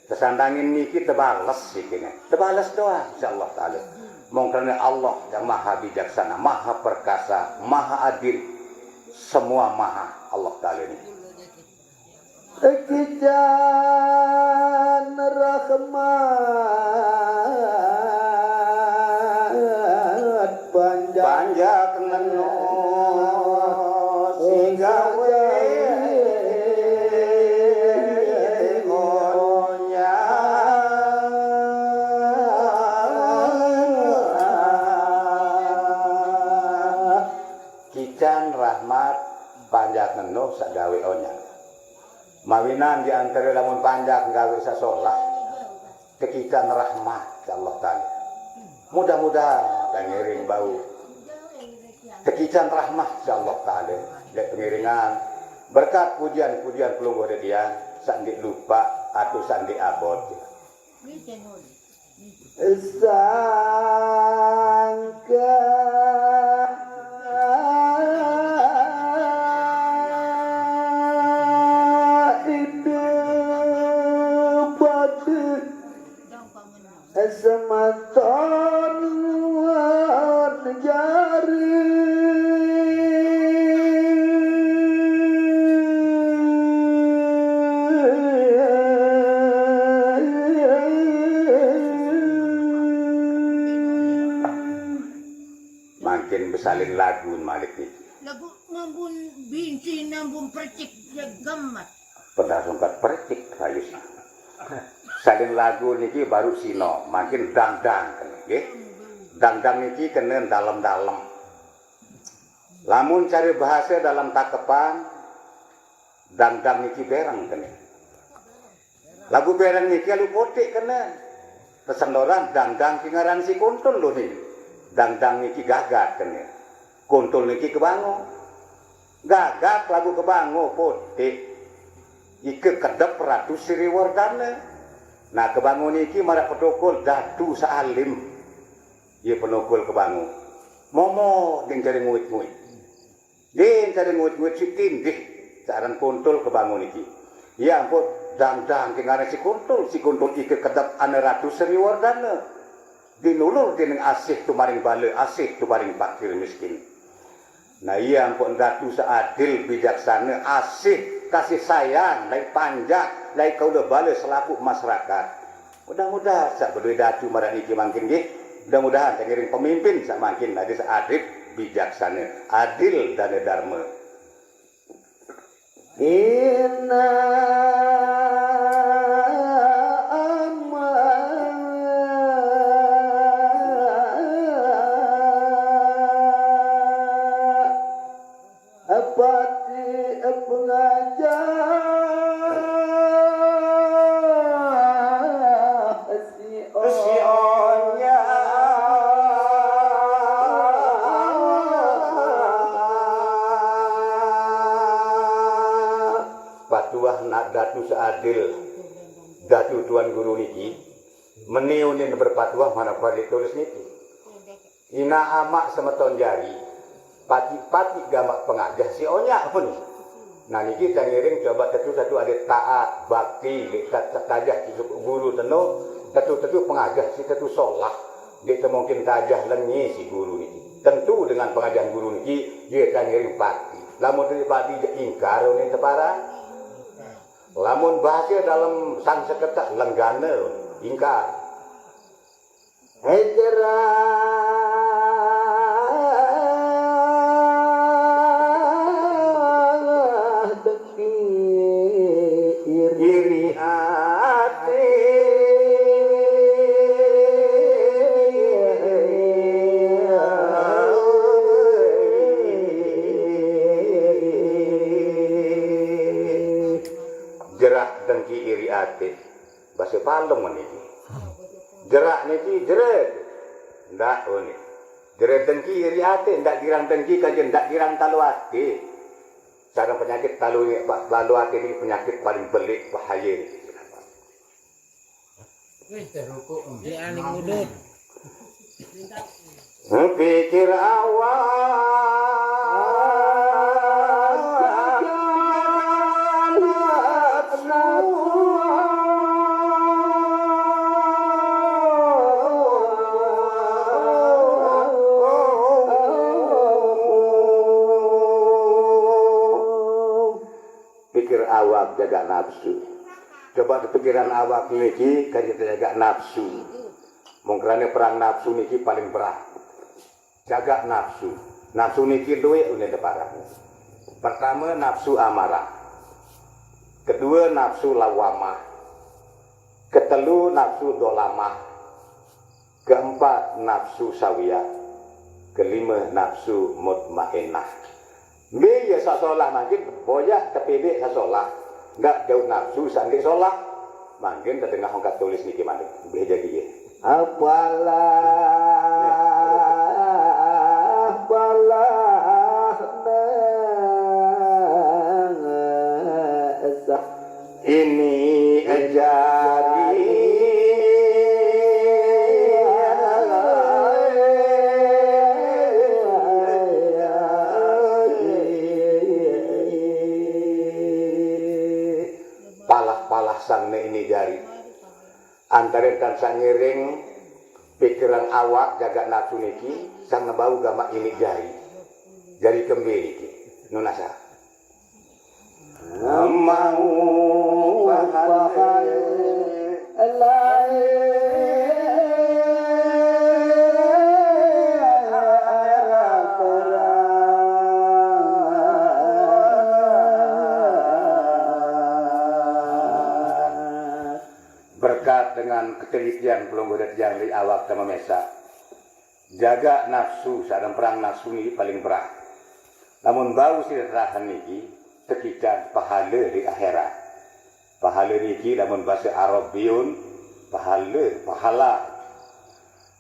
tesandangin niki tebales sikine. Tebales doang, insyaallah taala. Mongkene Allah yang maha bijaksana, maha perkasa, maha adil, semua maha Allah taala niki. Kican rahmat panjak neno sigawe onya. Kican rahmat panjak neno sagawe onya. Mawinan di antara lamun panjak gawe sasolah, tekican rahmat, insyaallah taala. Mudah-mudahan tangiring bau tekican rahmat, insyaallah taala. Dek pengiringan berkat pujian-pujian pelungguh dek tiang, sandik lupa atau sandik abot. Sangka itu pada sematon jari. Mangkin besalin lagu malik niki. Lagu mambun binci nambun percik ya gemet. Pernah sungkat percik, Rayus. Salin lagu niki baru sino, mangkin dangdang, nggih. Dangdang niki kena dalem-dalem. Lamun cari bahasa dalam takepan, dangdang niki bereng kena. Lagu bereng niki alu potik kena. Pesendoran dangdang ki ngaran si kuntul lho niki. Dangdang niki gagat kena. Kuntul niki kebango. Gagat lagu kebango potik. Ike kedep Ratu Sriwardana. Nah, kebango niki marak pedokol Datu Saalim. Iya penokol kebango. Momo ding cari nguit-nguit. Ding cari nguit-nguit si tindih. Searan kuntul kebango niki. Iya ampun dangdang ki ngaran si kuntul. Si kuntul ike kedep ane Ratu Sriwardana. Dinulur dening asih tumaring bala, asih tumaring fakir miskin. Nah, iya ampun Datu seadil bijaksana, asih kasih sayang, lai panjak, lai kaula bala selaku masyarakat. Mudah-mudahan sak bedoe Datu marang niki mangkin nggih. Mudah-mudahan sak ngiring pemimpin sak mangkin ade seadil bijaksana, adil dana dharma. Inna ama pati pengajah si onya. Patuah nak Datu Seadil, Datu Tuan Guru niki, meniunin berpatuah mana kuali tulis niki. Ina amak semeton jari, pati-pati gamak pengajah si onyak pun. Nah niki tangiring coba tetu satu ada taat, bakti, dekat tajah guru teno, tetu-tetu pengajah si tetu solah, dek temungkin tajah lengi si guru niki. Tentu dengan pengajahan guru niki, dia tangiring pati. Lamun tadi pati je ingkar unin teparang. Lamun bahasa dalam sang seketak lenggana ingkar. Hijrah dengki iri ati. Jerak dengki iri ati. Basa Palung niki. Jerak niki jerat. Ndak, oh, niki. Jerat dengki iri ati, ndak girang dengki kajen ndak girang talu ati. Sareng penyakit talu ini, Pak, talu ati ini penyakit paling belik, bahaya niki. Wis terukuk. Di aning udut. Pikir awak. Awak jaga nafsu. Coba kepikiran awak niki, kaya jaga nafsu. Mungkin perang nafsu niki paling berat. Jaga nafsu. Nafsu niki duit udah deparan. Pertama, nafsu amarah. Kedua, nafsu lawamah. Ketelu, nafsu dolamah. Keempat, nafsu sawiyah. Kelima, nafsu mutmainnah. Mbe ya sasolah mangkin, boyak tepilih sasolah. Ndak jauh nafsu sandik solah. Mangkin tetengah ongkat tulis niki mangkin. Mbe jadi ya. Apalah, apalah, nang esah ini jari. Palah-palah sang ne ini jari. Antarin tan sangiring pikiran awak jaga nafsu niki, sang nebau gamak ini jari. Jari kembe niki. Nunasa. Mau pahale. Berkat dengan ketelitian pelungguh datian li awak tama mesa. Jaga nafsu, sareng perang nafsu niki paling berat. Lamun bau sida terahan niki, tekican pahala di akhirat. Pahala niki lamun basa Arab biun, pahala, pahala.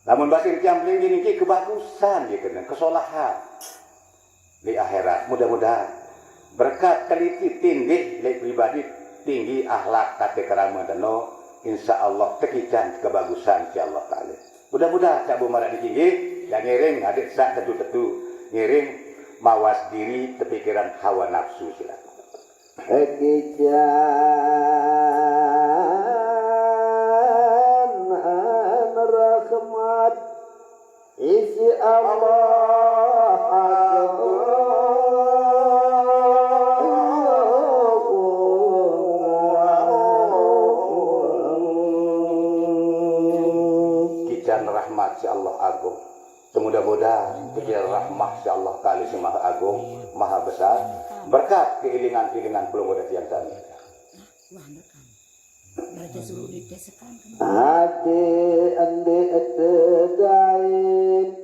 Lamun basa India mlinggi niki kebagusan ya kena, kesolahan. Di akhirat. Mudah-mudahan berkat teliti tinggi, lek pribadi tinggi, akhlak, tata kerama deno, insya Allah tekican kebagusan, insya Allah taala. Mudah-mudahan cak bumarak niki nggih, yang ngiring adik sak tetu-tetu, ngiring mawas diri tepikiran hawa nafsu sila. Tekican rahmat isi Allah agung. Kican rahmat si Allah agung. Semudah-mudahan pikiran rahmat si Allah Taala si Maha Agung, Maha Besar, berkat keilingan-ilingan pelungguh datian sami. Ade ende tedait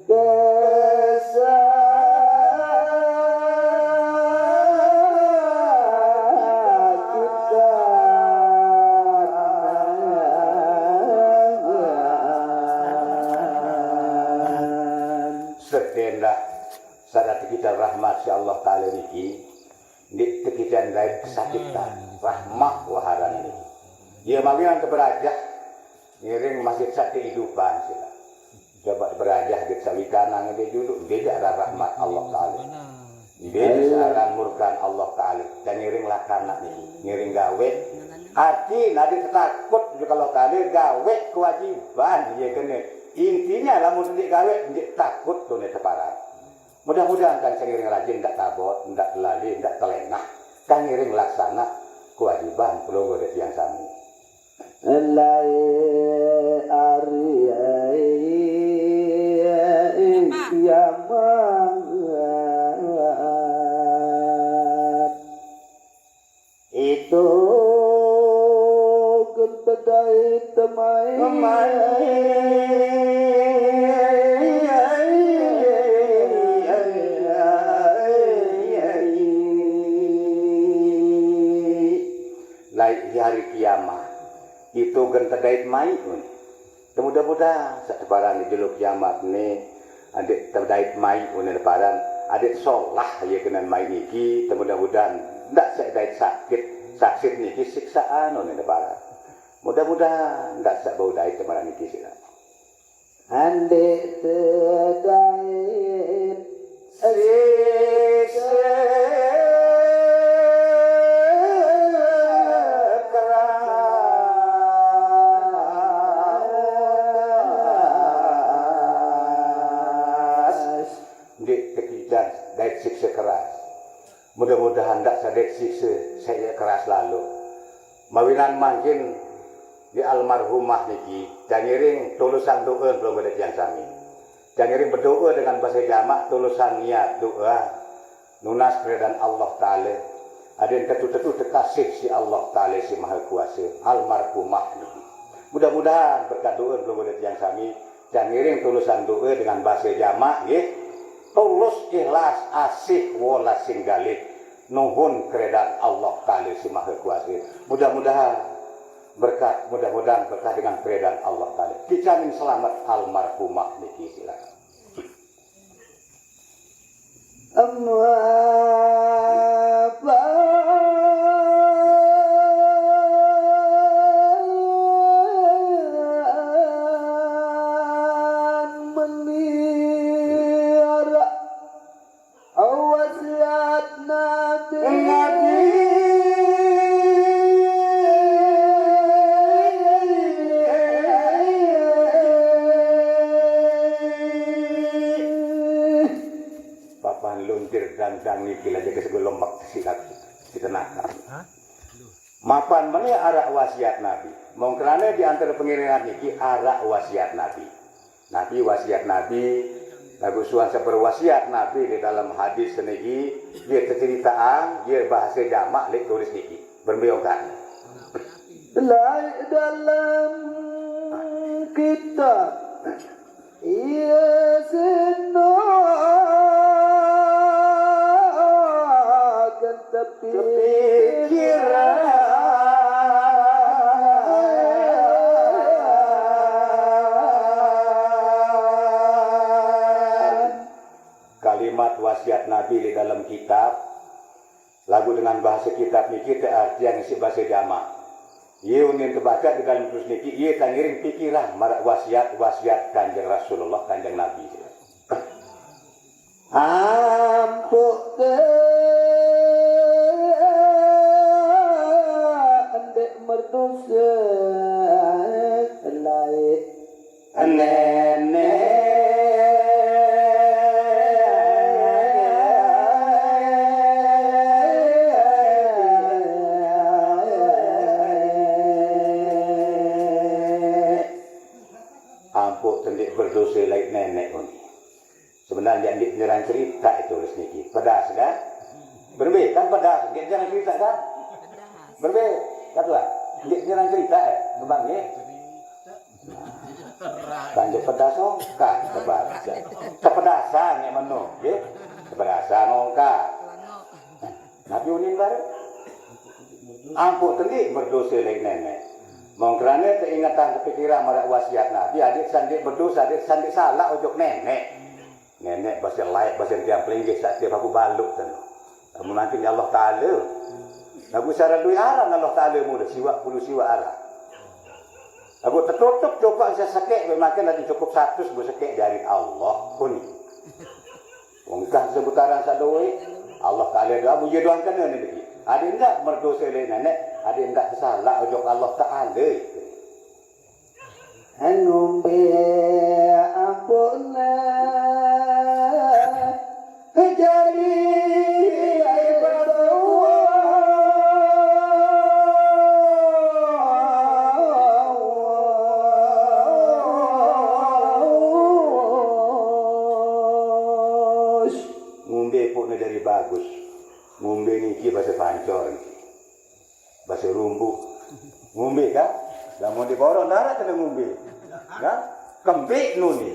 kesakitan. Setendak sadati kita rahmat si Allah Taala niki, ndik tekican dait kesakitan, rahmah waharan ini. Ia mawinan keberajah, ngiring masih sate idupan sila. Coba berajah git sawikanang dia dulu, beda arah rahmat Allah Taala. Beda searan murkan Allah Taala. Dan ngiring lakana niki, ngiring gawe. Arti nadi tetakut juga Allah Taala, gawe kewajiban dia kena. Intinya lamun ndik gawe, ndik takut tu ne teparat. Mudah-mudahan kan seiring rajin ndak tabot, ndak lali, ndak telengah. Kan ngiring laksana kewajiban pelungguh datian sami. Lai ari kiamat. Itu gentedai temai. Temai. Lai di hari kiamat. Itu gentedai temai. Temudah-mudahan satebaran di julu kiamat ni, adik terdait mai unin paran, adik solah ya kena mai niki, temudah-mudahan ndak sedait sakit, saksit niki siksaan unin paran. Mudah-mudahan ndak sebau dait kemarin niki sila. Adik terdait siksa keras. Ndik tekican dait siksa keras. Mudah-mudahan ndak sadait siksa Saya keras lalu. Mawinan mangkin di almarhumah niki, jangiring tulusan doa pelungguh tiyang sami. Jangiring berdoa dengan bahasa jamak, tulusan niat doa, nunas keridaan Allah Ta'ala. Aden tetu-tetu tekasih si Allah Ta'ala si Maha Kuasa, almarhumah niki. Mudah-mudahan berkat doa pelungguh tiyang sami, jangiring tulusan doa dengan bahasa jamak, nggih. Tulus ikhlas asih welas singgalih nuhun keridaan Allah Ta'ala si Maha Kuasa. Mudah-mudahan berkat, mudah-mudahan berkah dengan keridaan Allah Ta'ala. Dijamin selamat almarhumah niki, silakan. Awan melihara wasiat Nabi. Nabi. Papan luntir dangdang niki lagi ke segulung bak silat kita nakal. Mapan melihara wasiat Nabi. Mongkrane di antara pengiringan niki ara wasiat Nabi. Nabi wasiat Nabi, lagu suan saber wasiat Nabi di dalam hadis niki, dia terceritaang, dia bahasa jamak lek tulis niki. Berembe ongkatne. Lai dalam kitab, iya senogan tepikiran. Kalimat wasiat Nabi di dalam kitab, lagu dengan bahasa kitab niki te artian isi bahasa jamak. Ye unin tebaca di dalam tulis niki, ye tangiring pikiran marak wasiat-wasiat Kanjeng Rasulullah, Kanjeng Nabi. Ampuk te ndek merdosa lai. Nenek. Ampuk tendik berdosa lain nenek uni. Sebenarnya ndik nyerang cerita itu tulis niki. Pedas kan? Berbe kan pedas, ndik nyerang cerita kan? Berbe, kata lah. Ndik nyerang cerita eh, memang ni. Lanjut pedas ongkat, sebab kepedasan yang menu, ya. Kepedasan ongkat. Nabi unin baru. Ampuk tendik berdosa lain nenek. Mongkrane teingetan kepikiran marak wasiat Nabi, adik sandik berdosa, adik sandik salah ojuk nenek. Nenek basa laik, basa tiang pelinggih, sak tiap aku baluk tenu. Kamu nanti ni Allah Ta'ala. Lagu sara lui aran Allah Ta'ala muda, siwak puluh siwak aran. Lagu tertutup coba saya sekek, makin nanti cukup satu sebuah sekek dari Allah pun. Wong kah sebutaran sadoi, Allah Ta'ala doa, muji doang kena ni bagi. Ada ndak merdosa oleh nenek, ada ndak tersalah ojok Allah Ta'ala. Ngombe ampun jari bagus. Ngombe pokne jari bagus. Ngombe niki bahasa Pancor niki. Basa Rumbu. Ngumbe kan? Lamun di Korong darat kena ngumbe. Kan? Kembe nuni.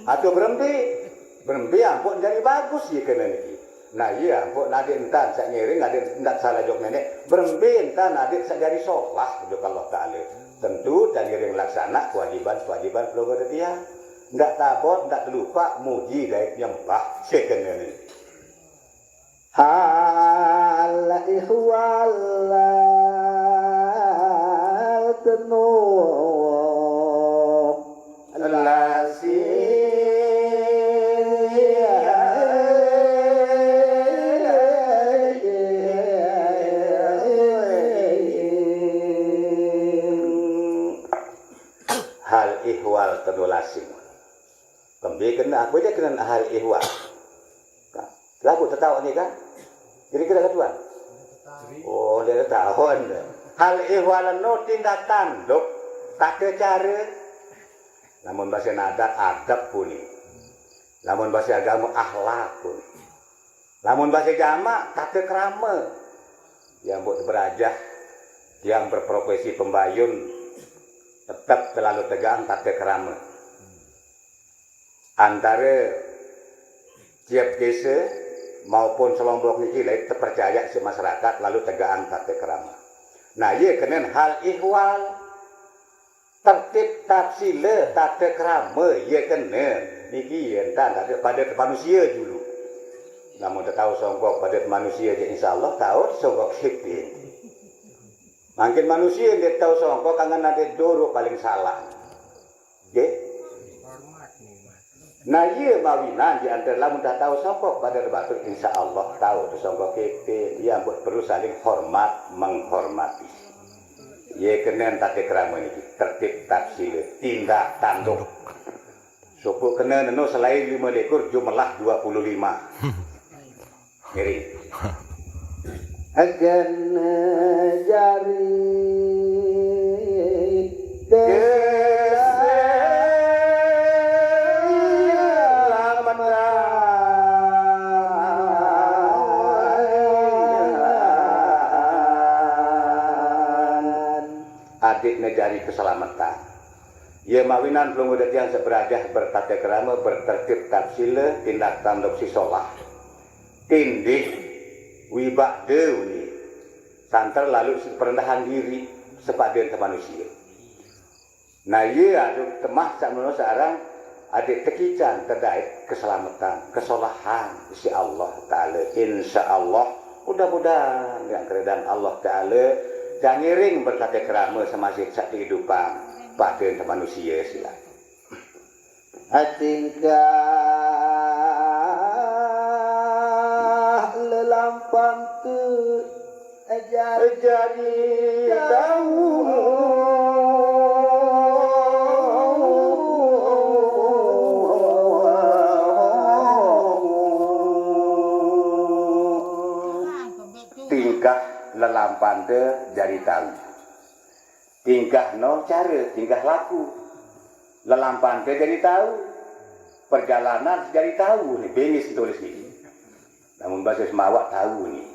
Atau berembe. Berembe ampun jari bagus ye kena niki. Nah, iya ampun adik entan sak ngiring adik entan salah jok nenek. Berembe entan adik sak jari solah jok Allah Ta'ala. Tentu dan ngiring laksana kewajiban-kewajiban keluarga dia. Ndak tabot, ndak terlupa, muji dait nyembah sekena niki. Hal ihwal tenu lasi. Hal ihwal tenu lasi. Kembe kena, apa dia kena hal ihwal? Lagu tertawa ni kan? Kira-kira katuan. Oh, dia tahu anda. Hal ihwal no tindak tanduk, tate care. Lamun basa adat, adab puni. Lamun basa agama, akhlak puni. Lamun basa jamak, tate krama. Yang buat berajah, yang berprofesi pembayun, tetap selalu tegang tate krama. Antara tiap desa maupun selompok niki lain terpercaya si masyarakat lalu tegang tate krama. Nah, iya kenen hal ihwal, tertib tata sila, tate krama, iya kenen. Niki yen tan pada manusia dulu. Namun tahu songkok pada manusia je, insya Allah tahu songkok sipin. Mangkin manusia dia tahu songkok kangen nanti dulu paling salah. Nggih. Nah, iya mawinan di antara lamun dah tahu songkok pada batur, insya Allah tahu tu songkok kita, yang buat perlu saling hormat menghormati. Iya kenen tate krama niki, tertib tata sila, tindak tanduk. Suku kena neno selain lima likur, jumlah dua puluh lima. Ngiring. Akan jari keselamatan. Adik ne jari keselamatan. Ia mawinan pelungguh datian seberajah bertata kerama, bertertib tapsila, tindak tanduk si solah. Tindih wibak de uni. Santer lalu si perendahan diri sepadan ke manusia. Nah, iya adu temah sak menono searang adik tekican terdait keselamatan, kesolahan si Allah Ta'ala. Insya Allah, mudah-mudahan yang keredaan Allah Ta'ala jangiring bertata kerama semasih sak kehidupan pada manusia sila. Atingkah lelampang tu jari tahu. Tingkah lelampante jari tahu. Tingkah no cara, tingkah laku. Lelampante jari tahu. Perjalanan jari tahu ni, bengis tulis ni. Namun bahasa Semawak tahu ni.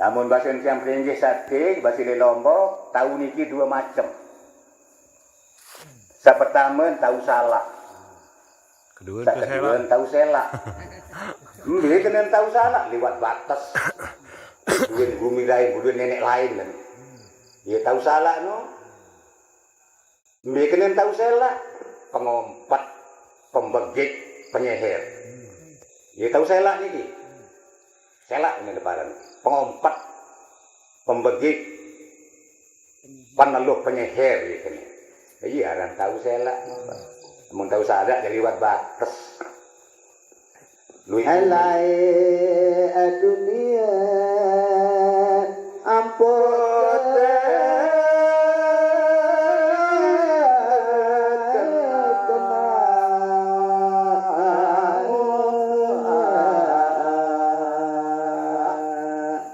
Namun bahasa Indonesia Peringgih Sate, bahasa Lombok, tahu niki dua macam. Sa pertama tahu salah. Kedua, tahu salah. Mbe kena tahu salah lewat batas. Duit bumi lain, duit nenek lain kan. Ya tahu salah no. Mbe kena tahu salah, pengompet, pembegik, penyeher. Ya tahu salah niki. Salah ini deparan. Pengompet, pembegik, peneluh, penyeher gitu nih. Iya, orang tahu salah. Mau tahu salah dari lewat batas. Lui alai dunia ampun.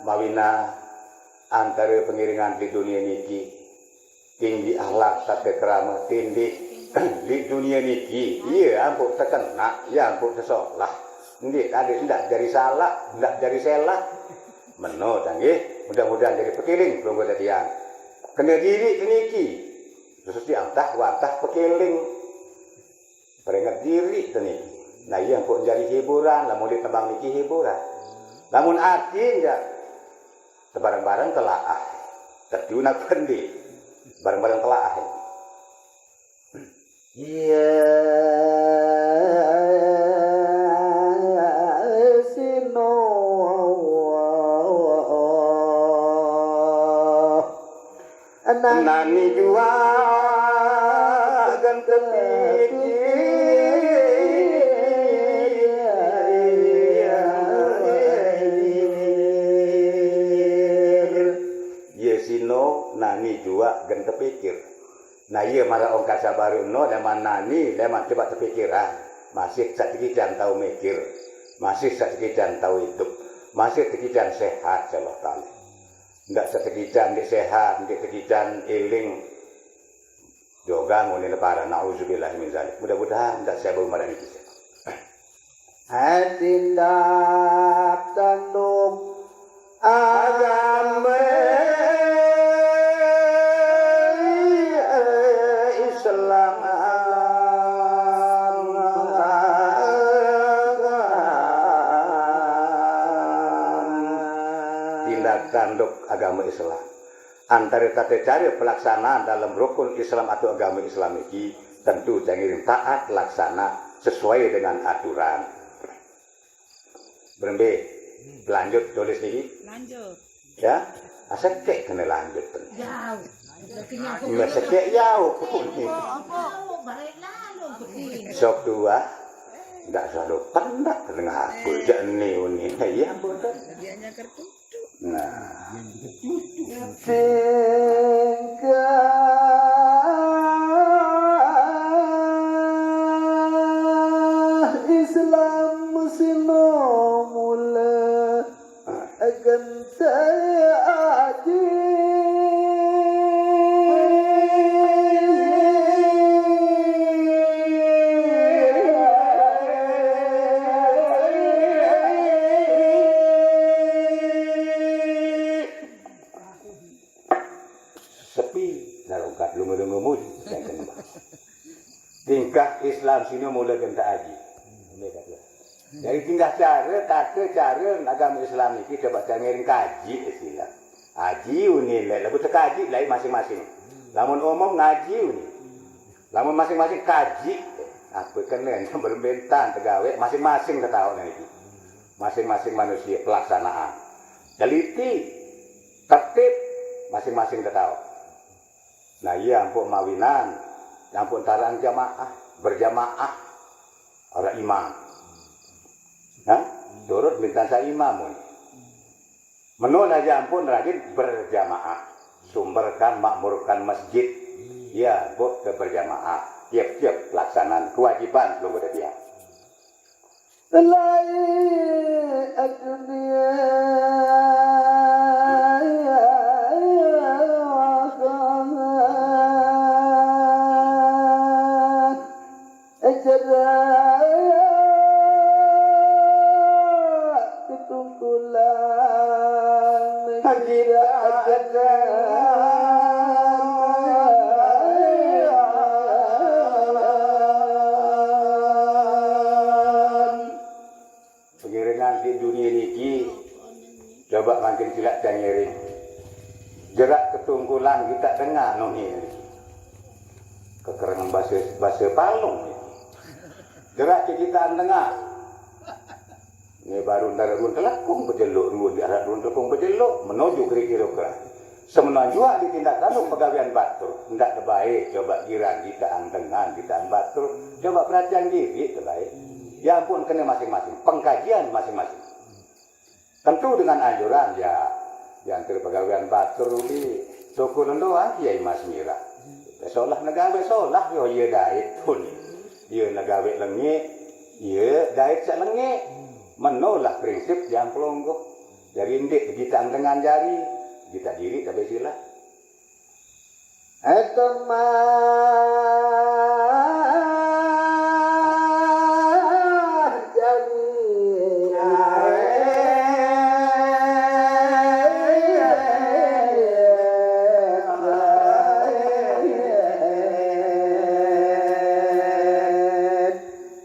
Mawina antara pengiringan di dunia niki, tinggi akhlak tata kerama tindih di dunia niki, iya ampun terkena, iya ampun tersolah. Nggih, tadi ndak jari salah, ndak jari selah. Meno tanggih, mudah-mudahan jadi pekiling pelungguh tetiang. Kena diri teniki, khusus di antah wantah pekiling. Peringat diri teniki. Nah, iya ampun jadi hiburan, lamun di tembang niki hiburan. Lamun arti ndak, bareng-bareng telaah. Terjun aku endi? Bareng-bareng telaah. Iya sino. Nani jua ganteng pikir. Iya sino nani jua ganteng pikir. Nah, iya mara ongkasa baru no, leman nani, leman coba terpikir ah. Masih satiki jan tahu mikir. Masih satiki jan tahu hidup. Masih satiki jan sehat, insyaallah taala. Ndak setekican, ndak sehat, ndak tekican eling. Jogang ngene lebaran, nauzubillah min zalik. Mudah-mudahan ndak saya bau marah niki. Tindak tanduk agama Islam. Tindak tanduk agama Islam. Antara tata cara pelaksanaan dalam rukun Islam atau agama Islam niki tentu jangan taat laksana sesuai dengan aturan. Berembe, lanjut tulis niki. Lanjut. Ya, asal kek kena lanjut. Jauh. Nggak sekek jauh. Apa? Balik lalu. Sok dua, ndak selalu pendak dengan aku. Jani uni. Ya, betul. Dianya kertu. Nah, tingkah Islam sino mula gentai aji. Sepi, darongkat lunga-lunga mudi, yang kena. Tingkah Islam sino mula gentak aji. Jadi tingkah cara, tata cara agama Islam niki coba kita ngiring kaji istilah. Aji uni lek, lagu tekaji lain masing-masing. Lamun umum ngaji uni. Lamun masing-masing kaji, apa kena yang berbentan tegawe masing-masing ketawa niki. Masing-masing manusia pelaksanaan. Teliti, tertib, masing-masing ketawa. Nah, iya ampun mawinan, ampun taraan jamaah, berjamaah, ora imam. Nah, turut minta sa imam mun. Menolak aja ampun rajin berjamaah, sumberkan, makmurkan masjid. Iya, ampun ke berjamaah, tiap-tiap pelaksanaan kewajiban belum ada dia. Lai dunia Ketungkulan. Tidak ada. Pengiringan di dunia niki, coba mangkin silak tangiring. Jerak ketungkulan kita dengar nuni. Kekerengan bahasa, bahasa Palung niki. Jerak kita dengar. Ini baru ndak run telekung bejeluk, run di arah run telekung bejeluk, menuju kira-kira. Semenanjua di tindak tanduk pegawean batur, ndak tebae coba girang kita dengan kita batur, coba perhatian diri tebae. Ya ampun, kena masing-masing, pengkajian masing-masing. Tentu dengan anjuran ya, yang terpegawean batur di toko lendoan ya Mas Mira. Solah negawe solah yo ye dait pun. Ye negawe lenge, ye dait sak lenge. Menolah prinsip yang pelonggoh. Jadi ndik kita dengan jari, kita diri tapi sila. Etemah jani.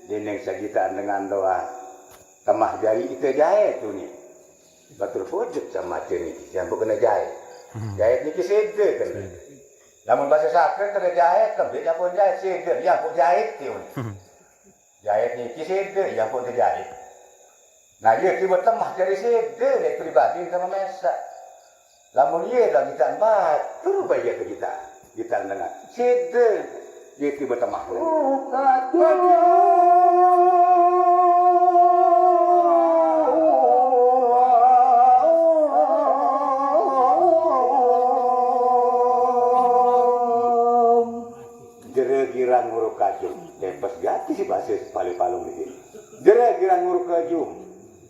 Dinding segitaan dengan doa. Temah jari kita jahit tu ni. Batur pujuk sama macam ni. Yang bukan jahit. Jahit ni kisah kan. Lamun bahasa Saken kena jahit, kan dia pun jahit, sida, dia pun jahit dia. Jahit niki sida, dia pun terjahit. Nah, dia tiba temah jadi sida, dia pribadi sama mesak. Lamun dia dah kita batur baik ke kita, kita dengar. Sida, dia tiba temah. Jere girang nguruk kajum. Tepes gati si bahasa paling palung di sini. Jere girang nguruk kajum.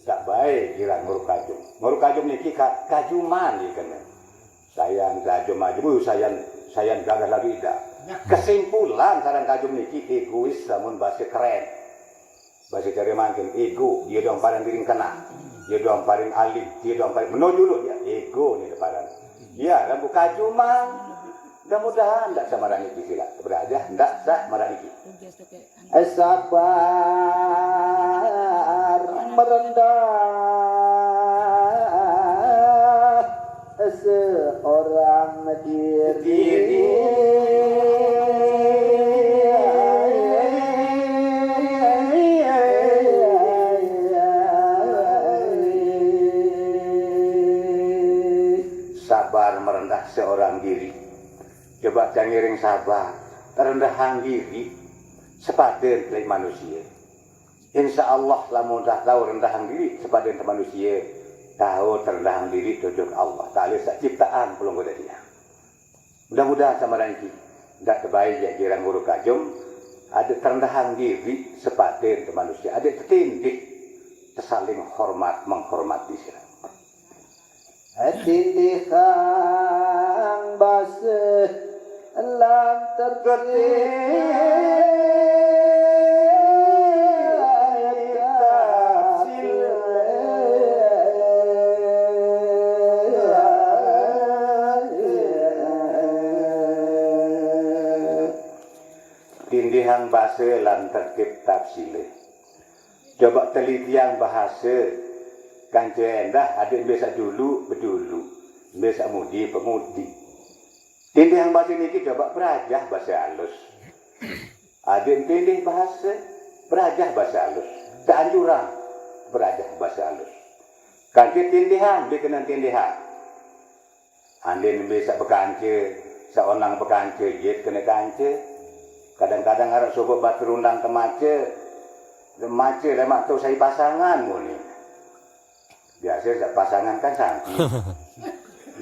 Tak baik girang nguruk kajum. Nguruk kajum niki ka-, kajuman dia kena. Kajum-ajum, uh, sayan, sayan gagah lagi dah. Kesimpulan sareng kajum niki egois lamun bahasa keren. Bahasa cara mangkin ego, dia doang paling diri kena. Dia doang paling alim, dia doang paling menuju lu dia ego ni depan. Ya, rambut kajumang. Mudah-mudahan ndak sama niki sila. Berajah ndak sama niki. Sabar merendah seorang diri. Sabar merendah seorang diri. Coba cangiring sabar, rendahang diri, sepadan dari manusia. Insya Allah lamun dah tahu rendahang diri sepadan dari manusia, tahu terendahang diri tujuh ke Allah Ta'ala sak ciptaan pelungguh dia. Mudah-mudahan sama niki ndak terbaik ya jirang guru kajum, ada terendahang diri sepadan dari manusia, ada tertindih, tersaling hormat menghormati sila. Tindihang basa lan tertib. Tindihang basa lan tertib tafsile. Coba telitiang bahasa. Kanca endah, adik biasa dulu, bedulu. Biasa mudi, pemudi. Tindihang bahasa niki coba berajah bahasa halus. Adik tindih bahasa, berajah bahasa halus. Keanjuran, berajah bahasa halus. Kanca tindihang, dikena tindihang. Andin bisa bekance, seonang bekance, yit kena kance. Kadang-kadang arep sobo batur undang ke mace. Mace lemak tu sai pasangan muni. Biasa sak pasangan kan sangki.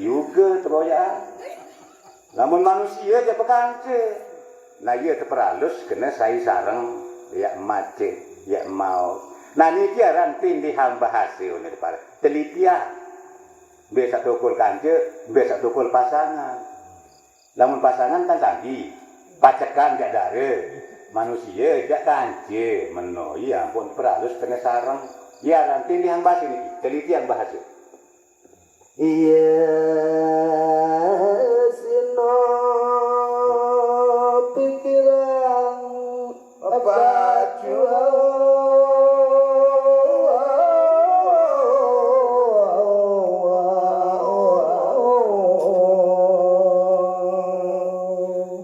Juga teboyaan. Lamun manusia aja bekance. Nah, iya teperalus kena sai sareng ya mace, ya mau. Nah, niki aran tindihang bahasa, telitian. Mbe sak tukul kance, mbe sak tukul pasangan. Lamun pasangan kan tadi, pacekan jak dare, manusia jak kance, meno, iya ampun, peralus kena sareng. Iya, ranting dihang bahasa niki, teliti yang bahasa. Iya, sino pikiran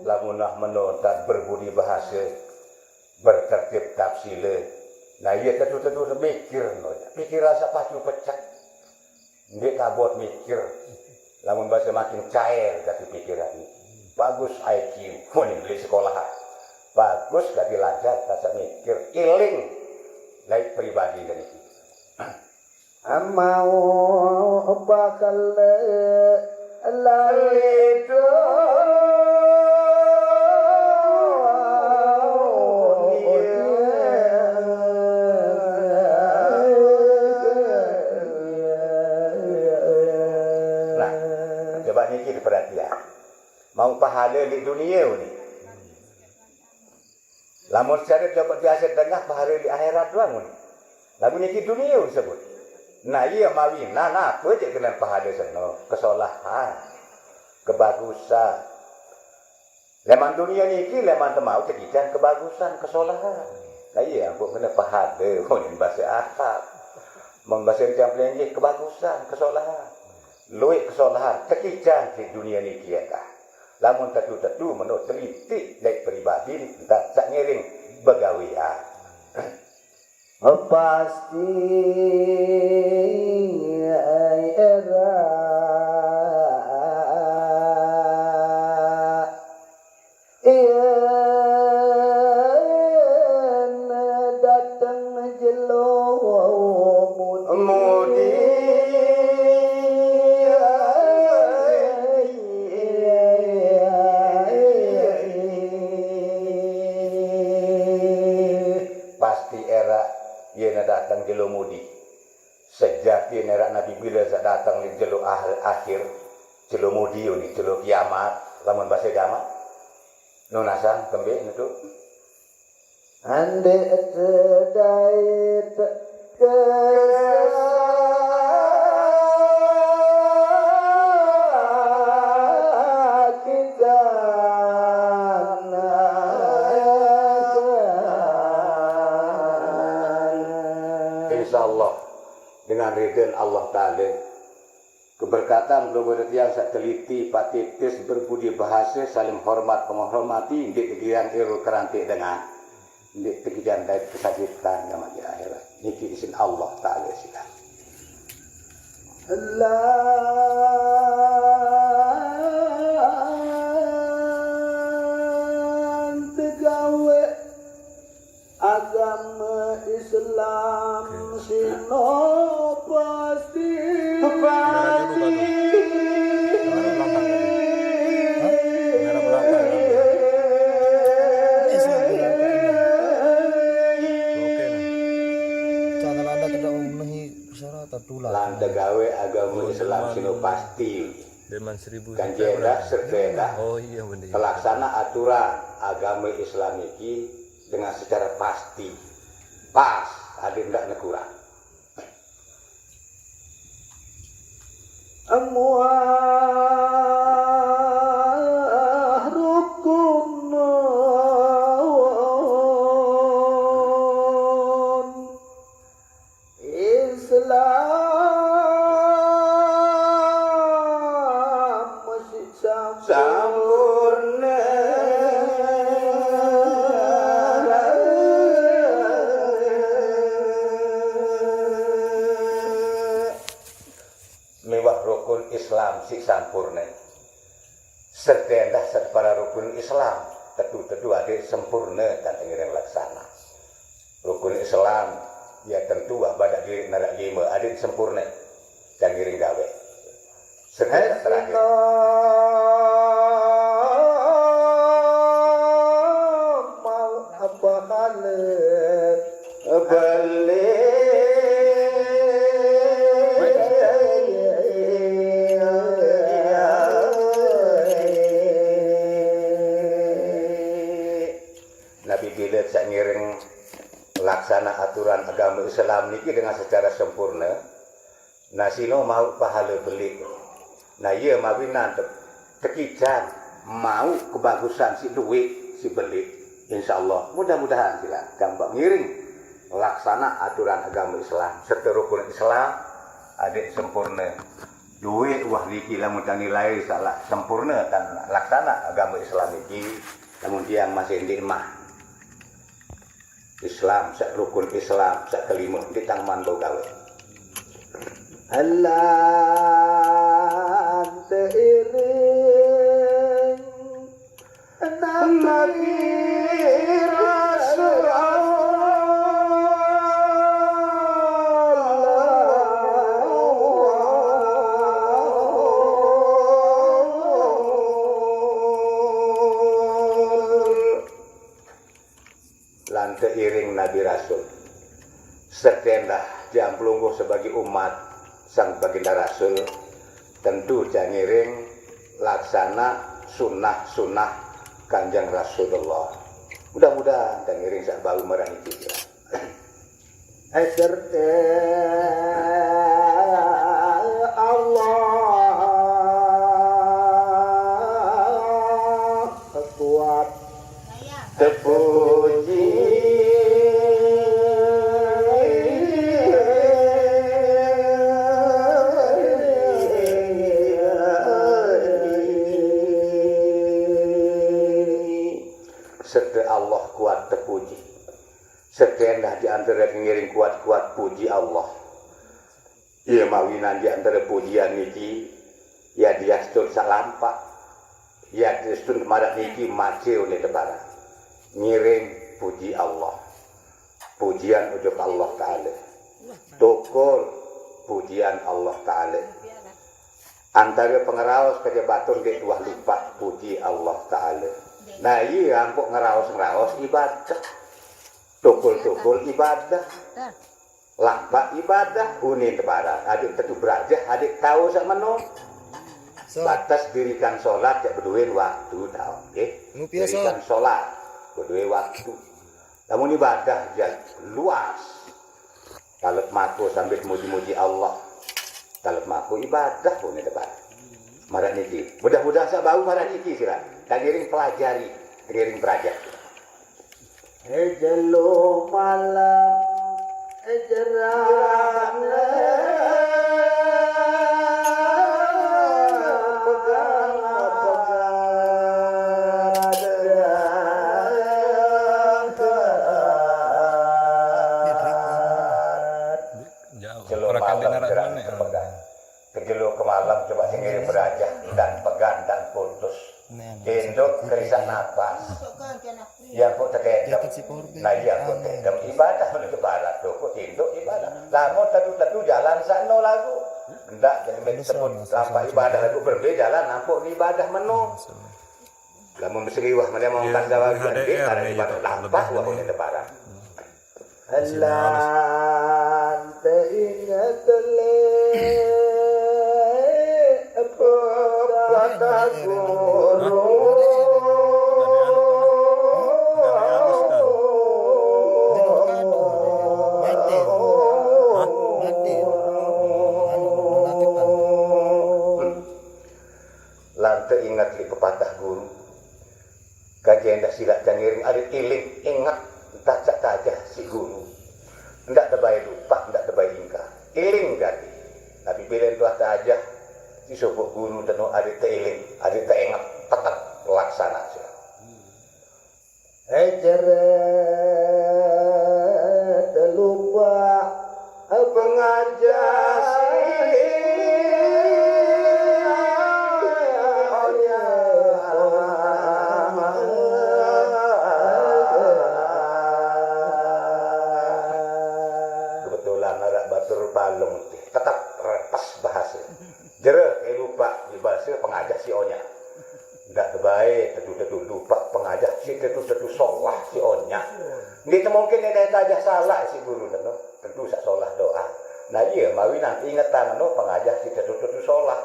Lamun nah menodat berbudi bahasa, bertertib tafsile, nah iya tetu-tetu mikir, no. Pikiran sapacu pecek. Nggih kabot mikir, lamun bahasa makin cair dadi pikiran. Bagus I Q, mun beli sekolah. Bagus dadi lancar, rasa mikir, iling. Lain pribadi dari kita. Mau bakal lali. Nah, coba niki perhatian. Mau pahala di dunia ni. Lamun secara coba biasa tengah pahala di akhirat doang ni. Lamun niki dunia disebut. Nah, iya mawinan apa je kena pahala seno? Kesolahan, kebagusan. Leman dunia niki, leman temau tekican kebagusan, kesolahan. Nah, iya, ampun kena pahala, mun bahasa Arab. Mun bahasa Indonesia nggih kebagusan, kesolahan. Luwih kesolahan, tekican di dunia niki ya kah. Lamun tetu-tetu menurut teliti dari pribadi, entar sak ngiring begawian. Pasti era yen dateng jelo mudi. Pasti era yen dateng jelo mudi. Sejati nerak Nabi bila sak datang di jelo akhir, akhir, jelo mudi. Iyo ni, jelo kiamat, lamun basa jamak. Nunasan, kembe, nutu. Ande sedait kesakitan. Insya Allah, dengan ridho Allah Ta'ala, keberkatan keluarga tiang sateliti, patitis, berbudi bahasa, saling hormat menghormati, ndik tegian irul kerantik dengan, ndik tegian dait kesakitan ngamat di akhirat. Niki izin Allah Ta'ala sila. Lan tegawe agama Islam sino pasti. Kamera dulu, Bang. Kamera belakang tadi. Hah? Kamera belakang tadi. Ini sih yang belakang ini. Oke lah. Channel Anda tidak memenuhi persyaratan, tulah. Lan tegawe agama Islam sino pasti. Deman seribu. Kanjeng Dah, serta Dah. Oh iya, bener. Terlaksana aturan agama Islam iki dengan secara pasti. Pas, ada ndak nekurang. Amuah rukun Islam masih sampurna. Miwah rukun Islam sik sampurna. Serta endah sat para rukun Islam, tetu-tetu adik sempurna tan ngiring laksana. Rukun Islam, ya tentu abadat diri narak lima, adik sempurna tan ngiring gawe. Serta terakhir. Mau apa hal balik. Nabi bila sak ngiring laksana aturan agama Islam niki dengan secara sempurna, nah sino mau pahala belik. Nah iya mawinan te-, tekican mau kebagusan si duit si belik. Insya Allah, mudah-mudahan sila gampang ngiring laksana aturan agama Islam serta rukun Islam adik sempurna. Duit wah niki lamun tan nilai salah sempurna tan laksana agama Islam niki, lamun tiang masih ndik mah. Islam sak rukun Islam sak kelima di tangman bau gawe. Lan seiring Nabi Rasul Allah. Lan seiring Nabi Rasul. Setendah tiang pelungguh sebagai umat Sang Baginda Rasul, tentu tiang ngiring laksana sunnah-sunnah Kanjeng Rasulullah. Mudah-mudahan tiang ngiring sak bau merah itu. Serta Allah kuat tepuji. Serta Allah kuat tepuji. Setendah di antara ngiring kuat-kuat puji Allah. Iya mawinan di antara pujian niki, ya diastun salampak, ya diastun kemarat niki mace oleh lebaran. Ngiring puji Allah. Pujian ujuk Allah Ta'ala. Tokol pujian Allah Ta'ala. Antara pengeraos kerja batur dek tuah lupa puji Allah Ta'ala. Nah iya ampuk ngeraos-ngeraos ibadah. Tokol-tokol ibadah. Lampak ibadah, unin tebarang. Adik tetu berajah, adik tahu sak meno. Batas dirikan salat jak bedoe waktu tau, nggih. Dirikan salat bedoe waktu. Lamun ibadah jak luas. Talep mako sambil muji-muji Allah. Talep mako ibadah pun depan. Maraq niki. Mudah-mudahan saq bau maraq niki sira. Tengiring pelajari, tengiring belajar. Jelo malam, jerane pegang-pegang. Jauh. Jelo malam jerane pegang. Kejelo ke malam coba sing ngiring berajah, dan pegan, dan putus. Tinduk kerisak napas. Yang kok tekedem. Nah, yang kok tekedem ibadah menuju barat tu, kok tinduk ibadah. Lamun tedu-tedu jalan sano lagu. Ndak jadi sebut apa ibadah lagu berbeda jalan, nampuk ibadah menu. Lamun beseriwah mana mau kan dalam gede, ada ibadah lampah, wah, ini lebaran. Lan teinget le pepatah guru. Lan teinget le pepatah guru. Kaji endah silaq tengiring arit iling, inget, ntak saq tajah siq guru. Ndaq tebae lupaq, ndaq tebae ingkar. Iling gati. Napi pilen tuah tajah siq sopoq guru teno arit teiling, arit teinget, tetep laksana sira. Ejere telupaq pengajah siq onyaq. Kebetulan araq batur palung teh, tetep repes bahase. Jere, eh, lupaq, ibase pengajah siq onyaq. Ndaq tebae tetu-tetu lupaq pengajah siq tetu-tetu solah siq onyaq. Nggih, temungkin endah tajah salaq siq guru teno, tetu saq solah doa. Nah, ie mawinan ingetan eno pengajah siq tetu-tetu solah.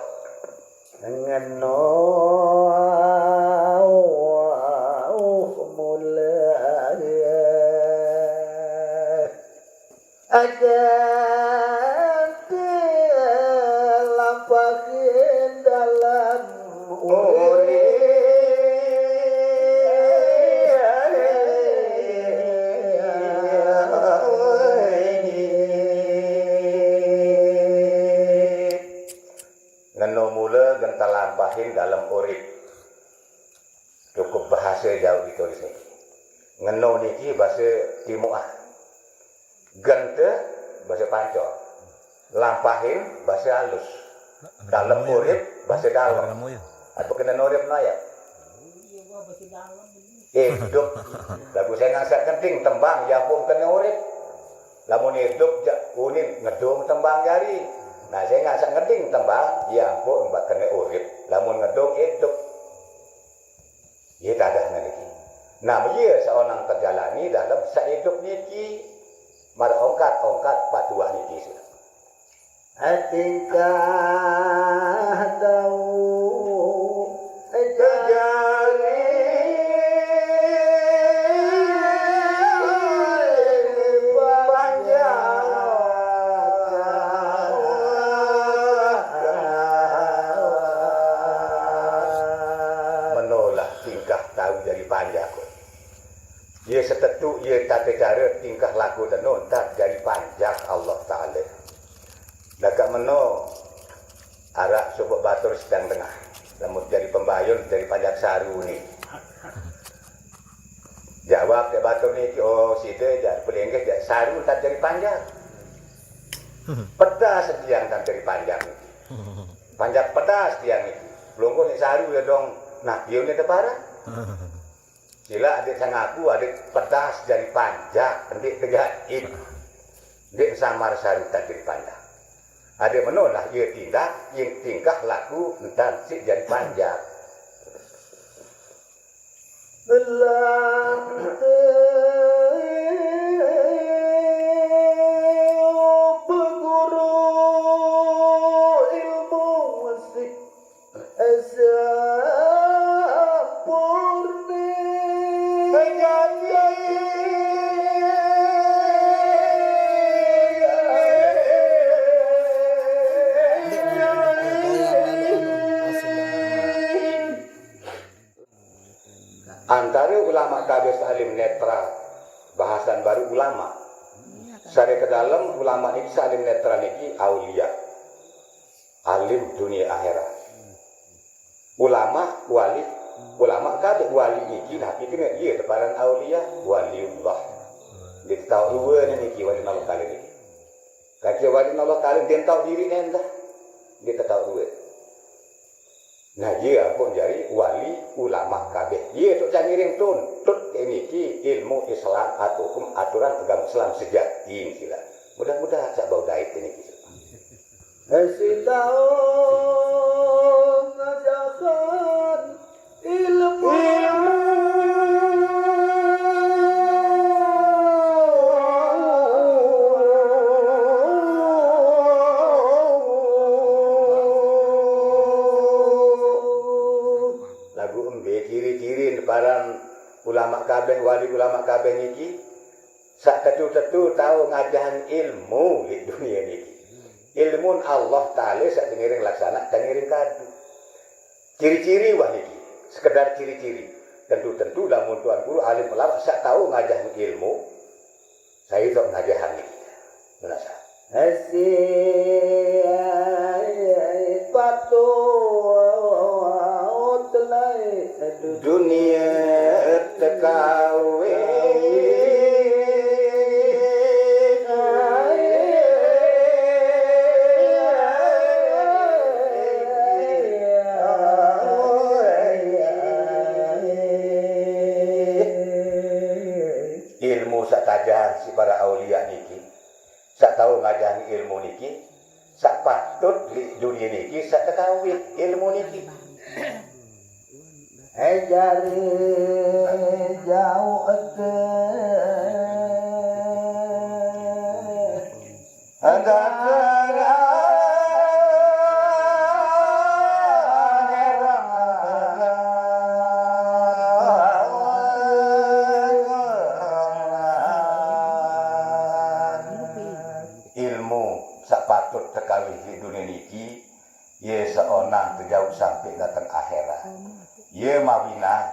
Ngeno mule. Aja lampahin dalem urip. Ngeno mule gen telampahin dalem urip. Cukup bahase jauq ditulis niki. Ngeno niki base Timuqah. Gen te base Pancor. Lampahin base alus. Dalem urip base dalem. Apa kene urip naya? Idup. Laguq sengaq saq ngending tembang, ye ampoq kene urip. Lamun idup jaq unin ngedung tembang jari. Nah, sengaq saq ngending tembang, ye ampoq mbaq kene urip. Lamun ngedung idup. Ye dadahne niki. Nah, ye saonang tejalani dalem saq idup niki. Maraq ongkat-ongkat patuah niki sira. Tingkah tau jari panjang. Menolah tingkah tau jari panjak. Ye setetu ye tate care tingkah laku teno ntar jari panjak Allah Taala. Dakaq meno araq sopoq batur sedang dengah. Lamun jari pembayun, jari panjak saru ni. Jawab jaq batur niki, "Oh, side jaq pelinggih jaq saru ntar jari panjak. Pedas tiang ntar jari panjak niki. Panjak pedas tiang niki. Pelungguh ni saru ye dong, nah, ye ni teparan." Silaq adeq sangaku, adeq pedas jari panjak, ndeq tegaip. Ndeq samar saru ntan jari panjak. Adeq meno nah ie tindak, ie tingkah laku ntan siq jari panjak. Lah te beguru ilmu siq Antare ulama kabeh saling netral, bahasan baru ulama. Sare ke dalem ulama niki saling netral niki aulia, alim dunia akhirat. Ulama, wali, ulama kabeh wali niki napi kene iya teparan aulia, waliullah. Nggih tau dua niki wali Allah taala niki. Kaki wali Allah taala dia tau diri endah. Nggih tau dua. Nah, iya pun jari wali ulama kabeh. Iya tok cangiring tuntut niki ilmu Islam atau hukum aturan agama Islam sejati sila. Mudah-mudahan sak bau dait niki. Sing tau ngajakan ilmu. Lagu embe ciri-ciri paran ulama kabeh, wali ulama kabeh niki? Sak tetu-tetu tau ngajahang ilmu di dunia niki. Ilmun Allah Ta'ala sak tengiring laksana, tengiring kadu. Ciri-ciri wah niki, sekedar ciri-ciri. Tentu-tentu lamun Tuan Guru alim ulama sak tau ngajahang ilmu, saya tok ngajahang niki. Nasa. Hasi patut lai dunia tekawe. Ilmu sak tajah si para aulia niki, sak tau ngajahang ilmu niki, sak patut di dunia niki sak tekawih ilmu niki. Eh, jari jauh ete. Datang ilmu sak patut tekawih di dunia niki. Ye seonang tejauh sampai datang akhirat. Ye mawinah,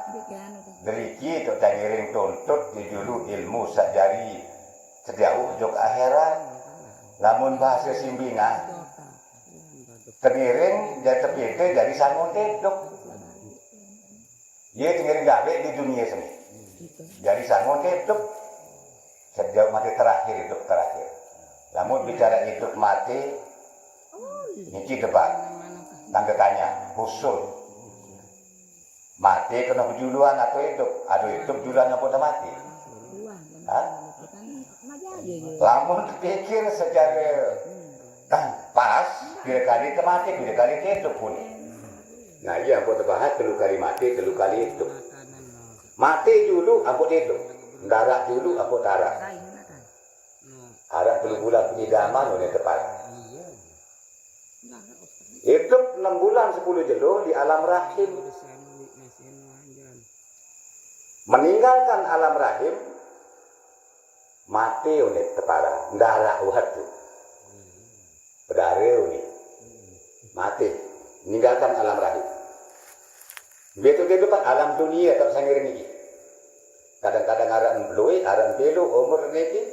deriki tok tengiring tuntut ye julu ilmu sak jari tejauh jok akhirat. Lamun bahasa simbingan, tengiring jari tepite jari sangun tedok. Ye tengiring gawe di dunia seni. Jari sangun idup. Sejauh mati terakhir, idup terakhir. Lamun bicara idup mati, niki debat. Tanda tanya, usul. Mati kena kejuluan atau idup? Atau idup juluan apa mati? Hah? Lamun pikir secara pas, pira kali ke mati, pira kali ke idup pun. Nah, iya ampun tebahat telu kali mati, telu kali idup. Mati dulu ampun idup. Ndarak dulu ampun tarak. Arak telu bulan penyidaman oleh tepat. Idup enam bulan sepuluh jelo di alam rahim. Meninggalkan alam rahim, mati unit kepala, ndarak waktu. Pedare unit. Mati. Meninggalkan alam rahim. Betul dia dapat alam dunia tak sangir niki. Kadang-kadang aran belui, aran belu, umur niki.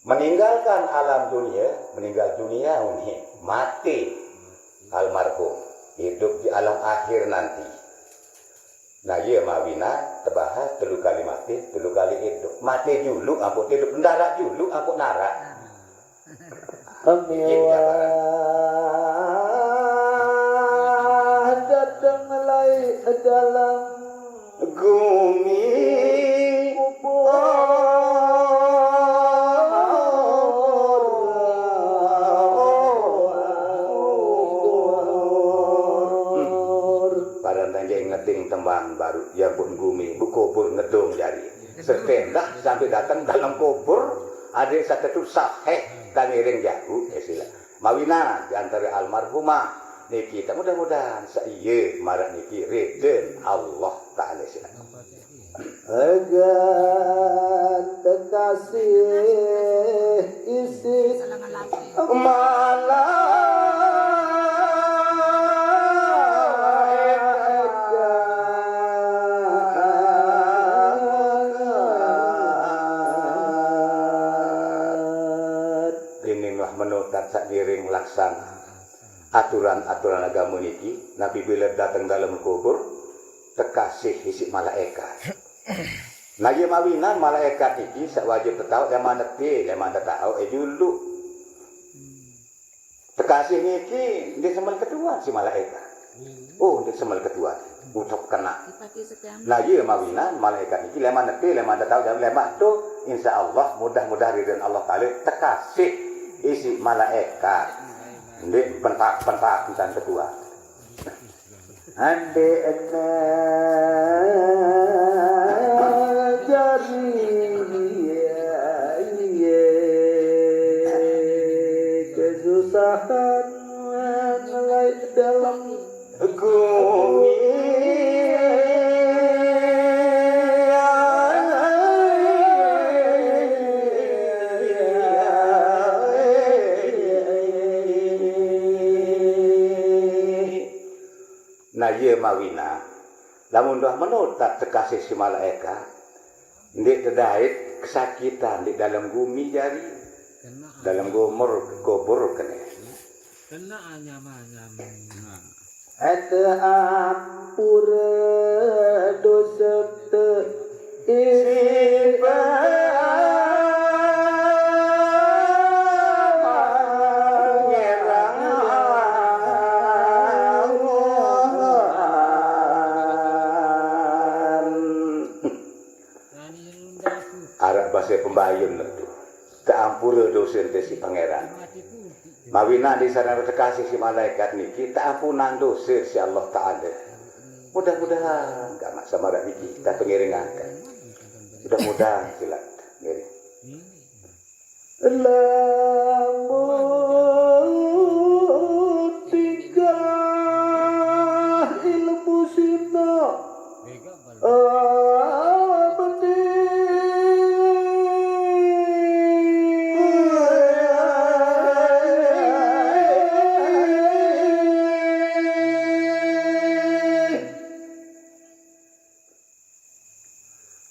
Meninggalkan alam dunia, meninggal dunia unit. Mati. Almarhum. Hidup di alam akhir nanti. Nah, iya mawina tebahas telu kali mati, telu kali hidup. Mati dulu, ampun hidup. Ndarak dulu, ampun narak. Iya, iya, datang lai dalam gumi. Para nangge ngeding tembang baru, ya pun gumi, bu kubur ngedung jari. Setendah sampai datang dalam kubur, ada satu tu saheh tangiring jahu, ya sila. Mawina di antara almarhumah niki, tak mudah-mudahan seiye marak niki reden Allah Ta'ala sila. Agar kekasih isi malah Tang aturan-aturan agama niki, napi bila dateng dalem kubur, tekasih isiq malaekat. Nah, ye mawinan malaekat niki saq wajib tetaoq leman nete, leman tetaoq, eh, julu. Tekasih niki ndeq semel ketuan siq malaekat. Oh, ndeq semel ketuan. Utuk kena. Nah, ye mawinan malaekat niki leman nete, leman tetaoq, leman to, insya Allah, mudah-mudahan ridho Allah Taala, tekasih isiq malaekat. Ndeq pentak-pentak ntan ketuan. Andeqne jari kesusahan laeq dalem gumi. Nah, ye mawinan, lamun doh menotat tekasih siq malaekat, ndeq tedait kesakitan leq dalem gumi jari, dalem gumur, kubur kene. Kena anyam-anyam. Ete ampure dosete isiq pangeran. Araq base pembayun leq tu. Teampure dose ente siq Pangeran. Mawinan ndeq sareng tekasih siq malaekat niki teampunang dose siq Allah Taala. Mudah-mudahan gamaq samaraq niki kita pengiringan. Mudah-mudahan silaq ngiring. Lamun tingkah ilmu sino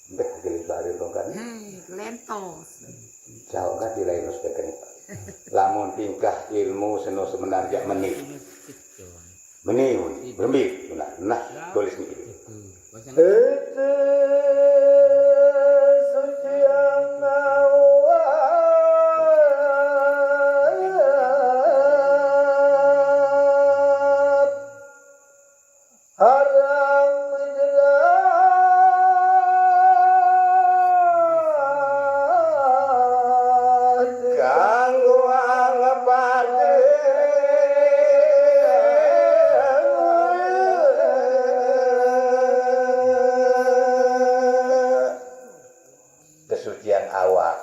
Mbeh, jelis lari dong kan. Hei, lentos. Jauh kan di lain. Lamun tingkah ilmu seno sebenar jaq meni. Meni, meni. Berembe. Nah, nah, tulis niki. Ete suciang awak haram jelas kanggo angepate. Kesucian awak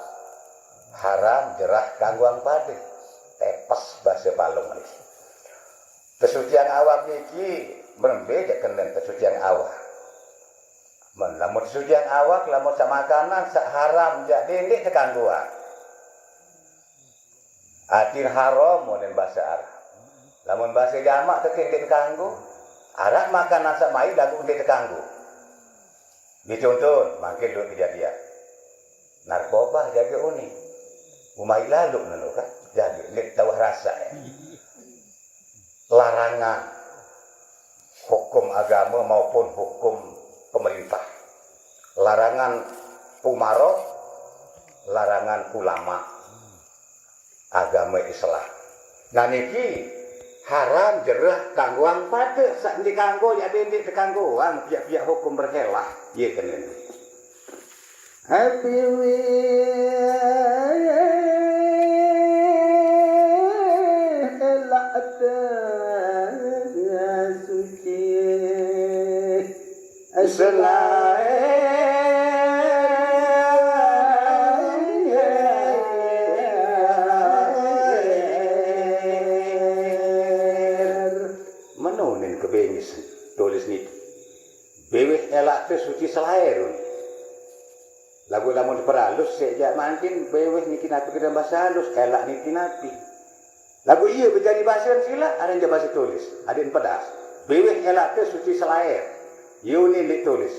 haram jerah kanggo angepate. Tepes base palung niki. Kesucian awak niki berembe jaq kenen kesucian awak. Men lamun kesucian awak, lamun saq makanan saq haram jaq dendeq tekanggoang. Artin haram monen base Arab. Lamun base jamaq teke ndeq tekanggo, araq makanan saq maiq laguq ndeq tekanggo. Nggih conto, mangkin lueq kejadian. Narkoba jage unin. Maiq laluq neno kan, jage ndeq tawah rasaq, ya. Larangan hukum agama maupun hukum pemerintah. Larangan umaroh, larangan ulama agama Islam. Nah niki haram jerah kanggoang pade saq ndeq kanggo, ya ndeq tekanggoang piaq-piaq hukum berhelah, ye kenen. Biwih elaq te suci selaer. Menonin kebengis tulis niki. Biwih elaq te suci selaer. Laguq lamun diperalus, siq jaq mangkin biwih niki napi kene base alus, elaq niki napi. Laguq ie bejari basen silaq, aran jaq base tulis, adeqn pedas. Biwih elaq te suci selaer. Ie unin leq tulis.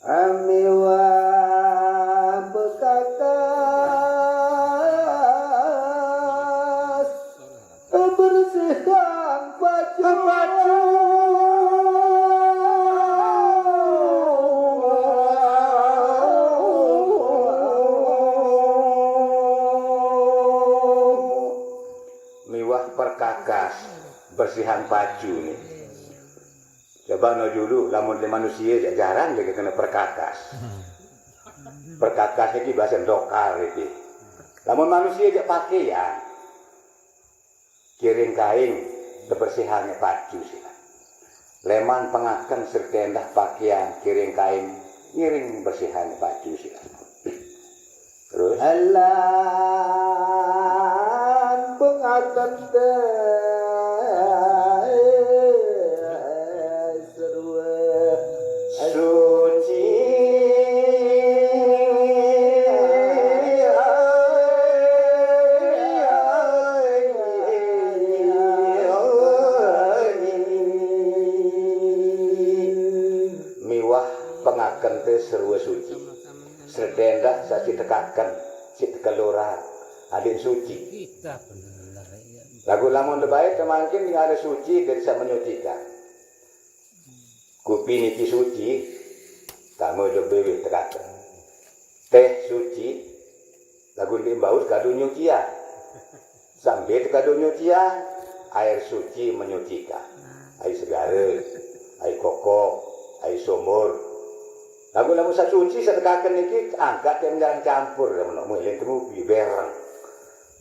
Amiwah bekakas Kebersihan pacu nih. Coba no dulu, lamun di manusia ja-, jarang dia kena perkakas. Perkakas iki bahasa dokar iki. Lamun manusia ja pakaian, kiring kain, kebersihannya pacu sih. Leman pengaken serta endah pakaian, kiring kain, ngiring bersihannya pacu sih. Terus? Alam pengaken teh sarua suci. Miwah pengaken teh sarua suci. Serta endah sasih tekaken, sih tekelurang, adin suci. Lagu lamun debai temangkin yang ada suci, dia bisa menyucikan. Kupi niki suci, kamu jog bebeh tekaken. Teh suci, lagu di imbau kadu nyucian. Sambil kadu nyucian, air suci menyucikan. Air segara, air kokok, air sumur. Lagu lamun sasuci sedekaken niki angkat yang jarang campur, lamun mau ilin temu bereng.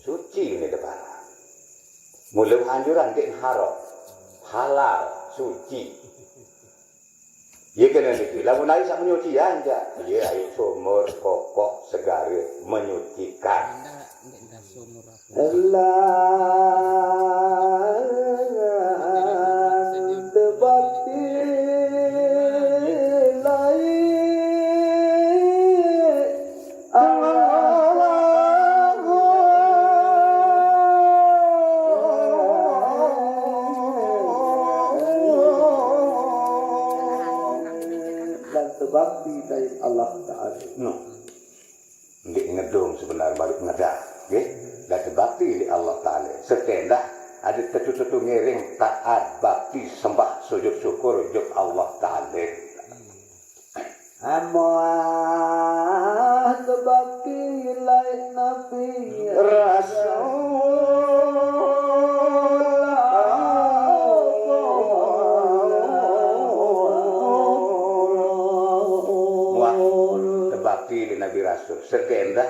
Suci ini depan. Mula anjuran dik haram. Halal, suci. Iya kena niki. Lamun air sak menyucian ja. Iya, air sumur, kokok, segara, menyucikan. Elang tebakti lain. Dan tebakti dari Allah Ta'ala. No. Nggih ngedung sebenar balik ngedah, nggih. Dan tebakti di Allah Ta'ala. Setendah ada tetu-tetu ngiring taat bakti sembah sujud syukur jug Allah Ta'ala. Amoah tebakti lain Nabi Rasul. Muah tebakti di Nabi Rasul. Sekendah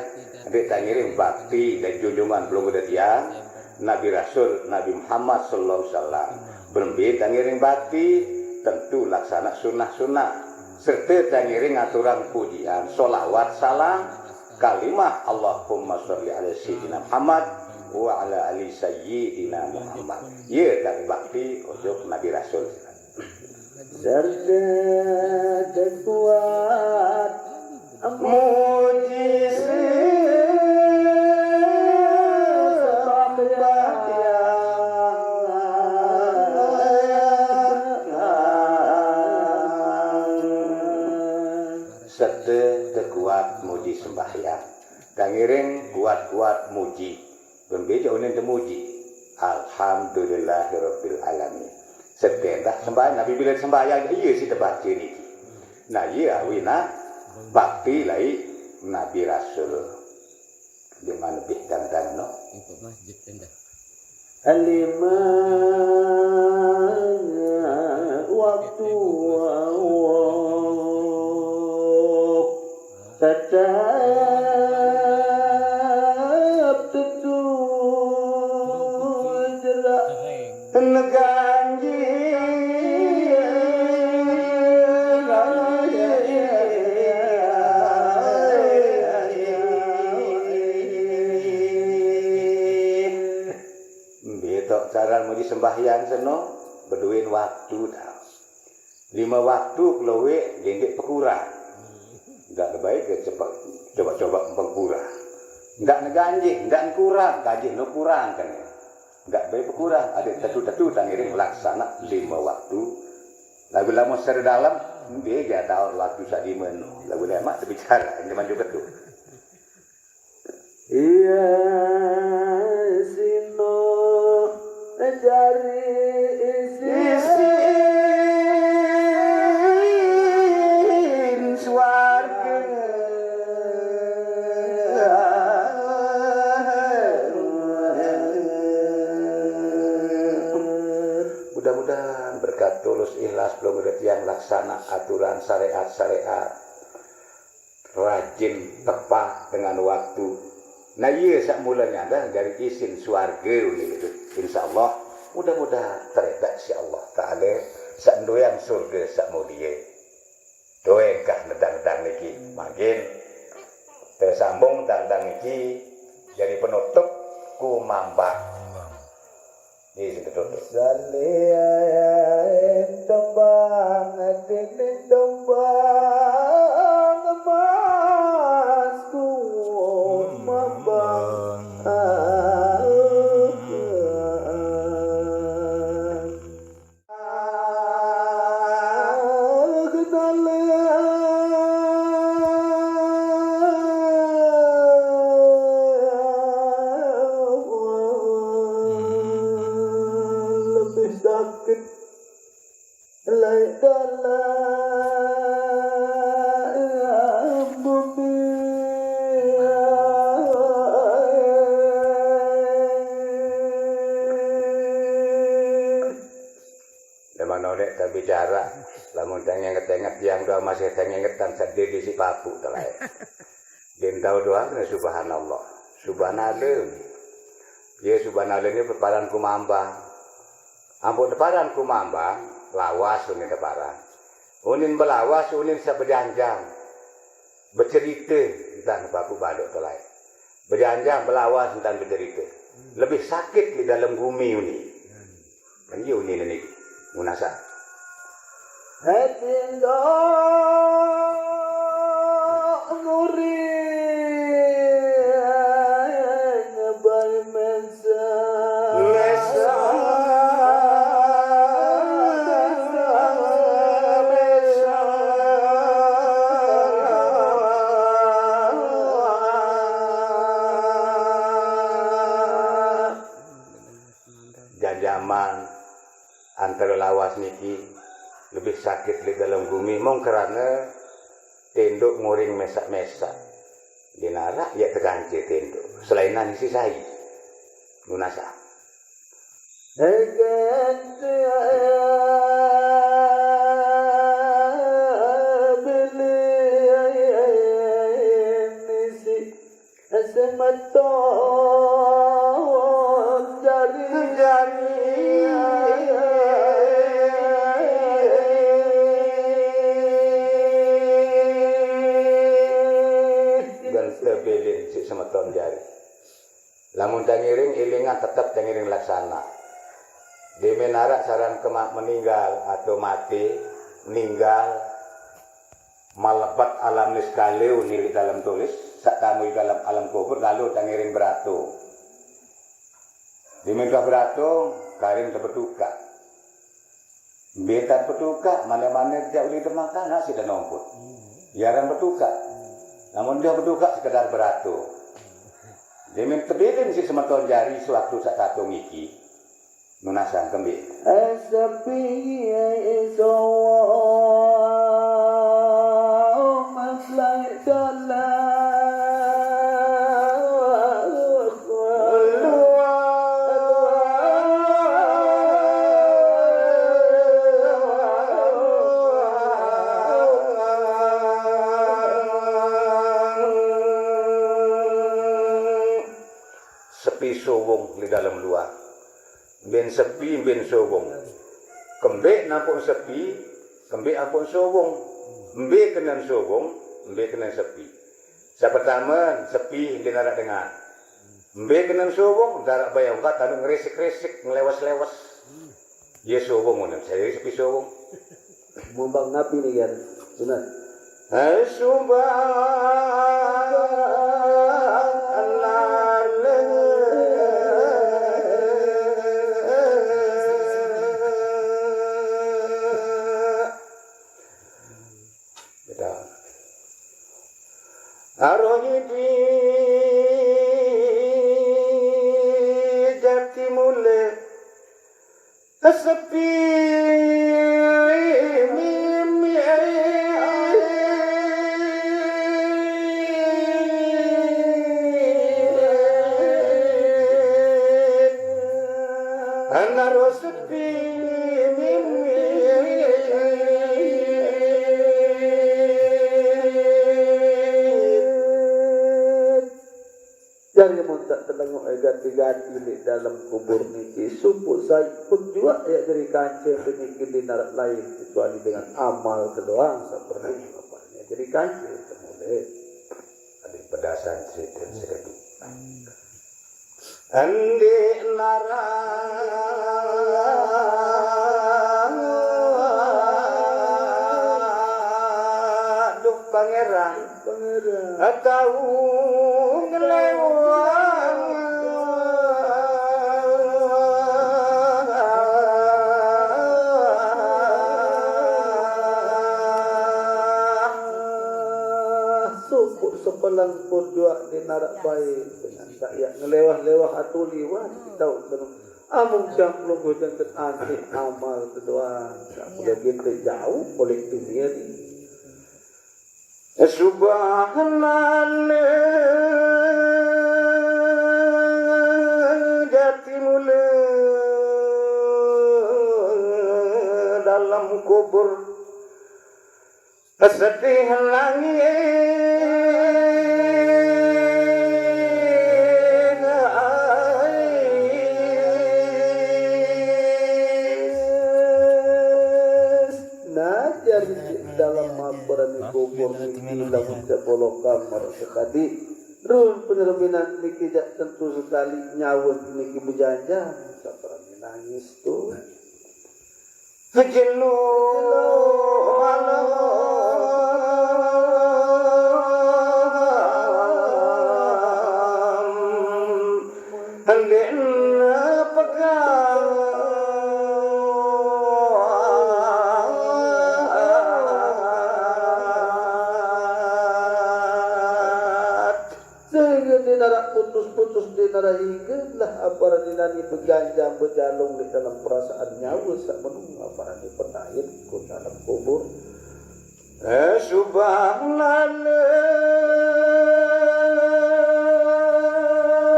di tangiring bakti dan junjungan belum ada tiang Nabi Rasul Nabi Muhammad sallallahu alaihi wasallam. Berembe tangiring bakti tentu laksana sunah-sunah. Serta tangiring aturang pujian, solawat, salam, kalimah Allahumma sholli ala sayyidina Muhammad wa ala ali sayyidina Muhammad. Ya tak bakti untuk Nabi Rasul. Serta kuat muji sembahyang. Sede tekuat muji sembahyang. Tangiring kuat-kuat muji. Pembeja unin temuji. Alhamdulillahirabbil alamin. Setendah sembahyang Nabi bila sembahyang iya si tebaca niki. Nah iya awina bakti lai Nabi Rasul. Di mana lebih dan dan no. Untuk masjid tenda. Lima waktu tetap tutu jerak neganji. Betok cara muji sembahyang seno beduin waktu tau. Lima waktu keluwe dendek pekurang. Ndak baik ke coba coba coba pengkurang. Ndak neganjih, ndak kurang, ganjih no kurang kan. Ndak baik pekurang, ada tetu-tetu tangiring laksana lima waktu. Lagu lama secara dalam, dia jadal waktu sak lima no. Lagu lama terbicara, yang zaman juga tu. Iya sino jari isin swarga. Yang laksana aturan syariat-syariat, rajin tepat dengan waktu. Nah, iya, sak mulanya dah dari isin swarga ini gitu. Insya Allah, mudah-mudahan teredak si Allah Ta'ala sak nduyan surga sak mulia. Doengkah nedang-nedang niki. Makin tersambung dang-dang niki jadi penutup kumambang. Ini sing penutup. Salin tembang, dinding tembang, emas kumambang. Lebih sakit lain dalam bumi. Memang nolek tak bicara, lamun tak inget-inget tiang doa masih tak ingetan sedih di si papu telae. Din tahu doa kena subhanallah. Subhanallah. Ya, subhanallah ini peparan kumambang. Ampun deparan kumambang, lawas unin deparan. Unin belawas, unin sabejanjang. Becerita tentang papu balok telae. Bejanjang belawas tentang becerita. Lebih sakit di dalam bumi uni. Kan iya uni niki. Munasa. Hati ndak nguri ngebai mesa. Mesa. Mesa. Janjaman antara lawas niki lebih sakit di dalam bumi mung kerana tendok nguring mesak-mesak. Dinarak ya terganjil tendok. Selainan isi sai. Lunasa. Semeton jari. Jari. Dan sebilin si semeton jari. Lamun tangiring ilingan tetap tangiring laksana. Demi narak saran kemak meninggal atau mati, meninggal, malebat alam niskala uni di dalam tulis, sak tamu di dalam alam kubur, lalu tangiring berato. Di minta berato, karing tebetuka. Minta betuka, mana-mana tidak boleh dimakan, nasi dan omput. Jarang betuka. Namun dia betuka sekedar berato. Di minta bilin si semeton jari sewaktu sak tatung iki. Nunasang kembe. Sepi sawah maslai dalam. Sepi sowong di dalam luar. Mben sepi, mben sowong. Kembe nampuk sepi, kembe ampuk sowong. Mbe kenen sowong, mbe kenen sepi. Sa pertama, sepi mbe narak dengar. Mbe kenen sowong, darak bayang kat anu ngeresek-resek, ngelewas-lewas. Ye sowong ngono, saya sepi sowong. Mumbang napi ni kan? Sunat. Hai sumbang lale. Beda. Aroh nyidi jati mule. Sepi mimi. Anak sepi mimi. Mun tak telengok, eh, gati-gati leq dalem kubur niki, sumpuk sai pun juaq yaq jari kancen niki ndeq araq lain kecuali dengan amal doang, seperti bapak jari kancen temulih. Adeq pedasan cerite sekedu. Ndeq naraq, duh Pangeran. Tau ngelewah. Sumpuk sepeleng pun juaq ndeq naraq bae. Dengan tak yaq ngelewah-lewah atau liwat, tau kenu. Amung tiang pelungguh jangket anteq amal doang. Tak mule ginte jauh oleh dunie ni. Subhanallah, jati mule dalem kubur. Sedih nangis. Nah, jari dalem aperan kubur niki lamun sepolo kamar sekadi. Run penyerminan niki jaq tentu sekali nyawe niki bejanjang. Saperan nangis tu. Jelo malam ndeqne pegat. Sehingge ndeq naraq putus-putus, ndeq naraq hingge, lah, aperan nani bejanjang bejalung leq dalem perasaan nyawe saq menung, aperan nani pendait ku dalem kubur. Eh, subhanallah,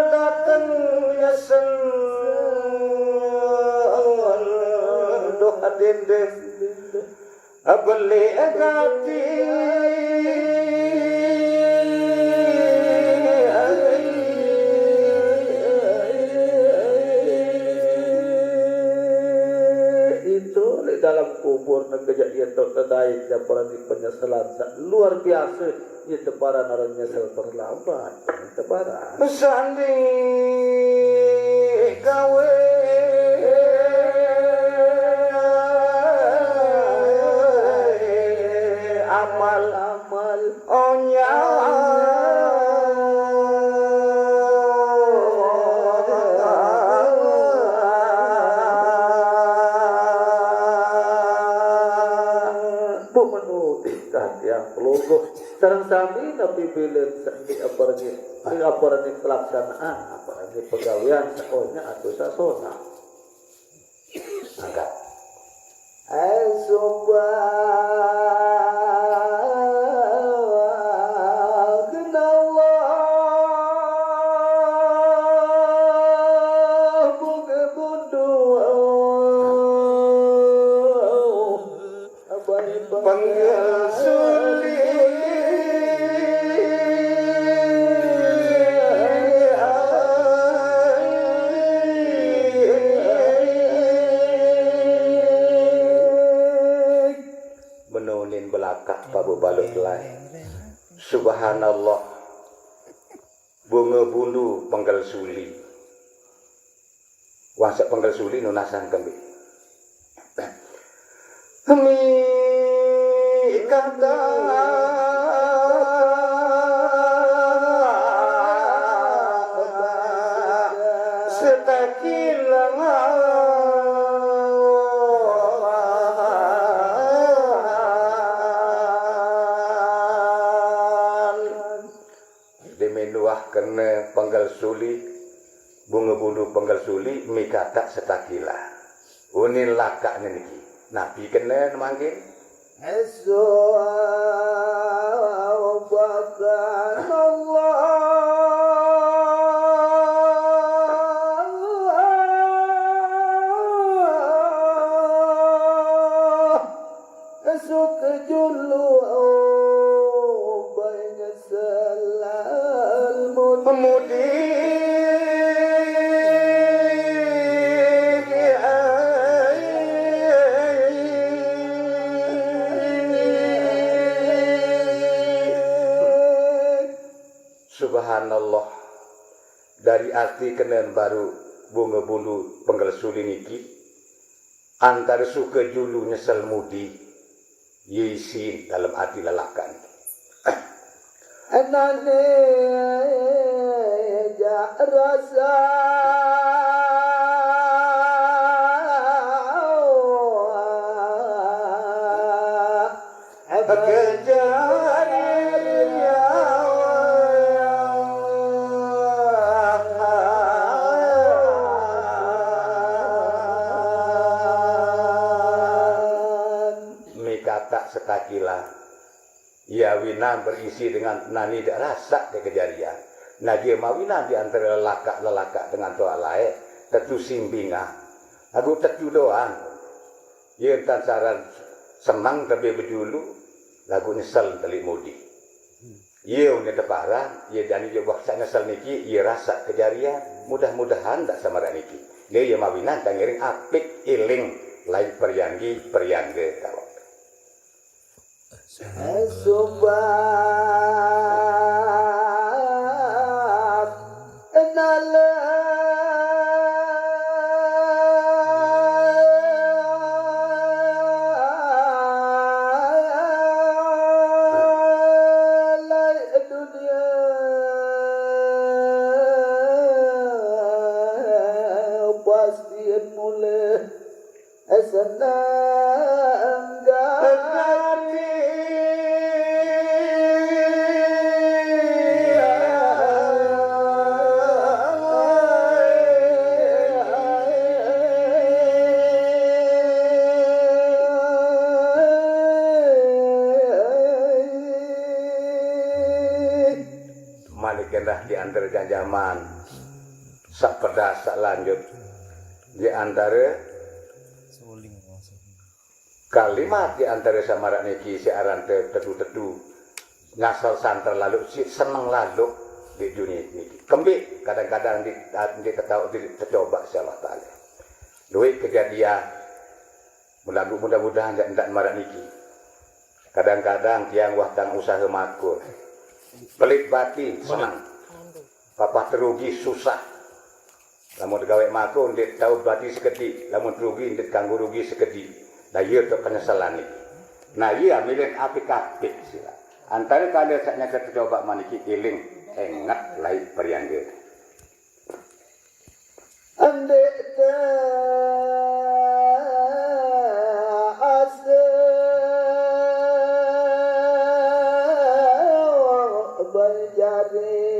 dateng nyesel doh dende. Beleq gati. Itu leq dalem kubur neke jaq ie taoq tedait, aperan ni penyeselan saq luar biase. Ie teparan aran nyesel terlambat. Teparan. Sanding gawe amal-amal onyaq. Bu menu tingkah tiang pelungguh. Sareng sami napi bilin saq ndeq aperan niki, aperan niki pelaksanaan, aperan niki pegawean saq onyaq atau saq sonaq. Angkat. Subhanallah, bunge bundu. Penggal suli. Menonin belakaq pabeq balok lain. Subhanallah. Bunge bundu penggal suli. Wah, saq penggal suli nunasang kembe. Mi kata setakilang. Demen wah kene penggal suli, bunge bundu penggal suli, mi kata setakila. Unin lakaqne niki. Napi kene mangkin? Esok bahkan Allah. Esuk julu bae nyesel mun Mudi. Subhanallah. Dari arti kenen baru bunga bulu penggelesuli niki, antara suka julu nyesel mudi, ye isin dalam ati lelaka niki. Enane jak rasa. Kejadian mikatak setakila. Ia wina berisi dengan nani dak rasak dak kejadian. Nah, dia mawina di antara lelakak-lelakak dengan tuak lae, tetu simbinga. Lagu tetu doang. Ia entan saran senang tebe bejulu, lagu nyesel telik mudi. Ia unya teparang, ia jani ia buah sak nyesel niki, ia rasak kejadian. Mudah-mudahan dak samarak niki. Dia ia mawina tangiring apik iling lai perianggi periangga kawak. Sebab nala lai dunia pasti mulai senang gati. Malik endah di antara janjaman, sak pedas, sak lanjut, di antara kalimat di antara samarak niki si aran te-, tetu-tetu, ngasal santer lalu, si seneng lalu di dunia niki. Kembe kadang-kadang di, di tetau di tecoba si Allah Taala. Duit kejadian, melagu mudah-mudahan ndak, ndak marak niki. Kadang-kadang tiang wah tang usaha makur. Pelit bati, senang. Papah terugi, susah. Lamun tegawe makur, ndik tau bati sekedi. Lamun terugi, ndik kanggo rugi sekedi. Nah, iya tu penyesalan niki. Nah, iya milih apik-apik sila. Antara kala sak nyata tecoba maniki iling, engat lai periangga. Ndik te ase berjari.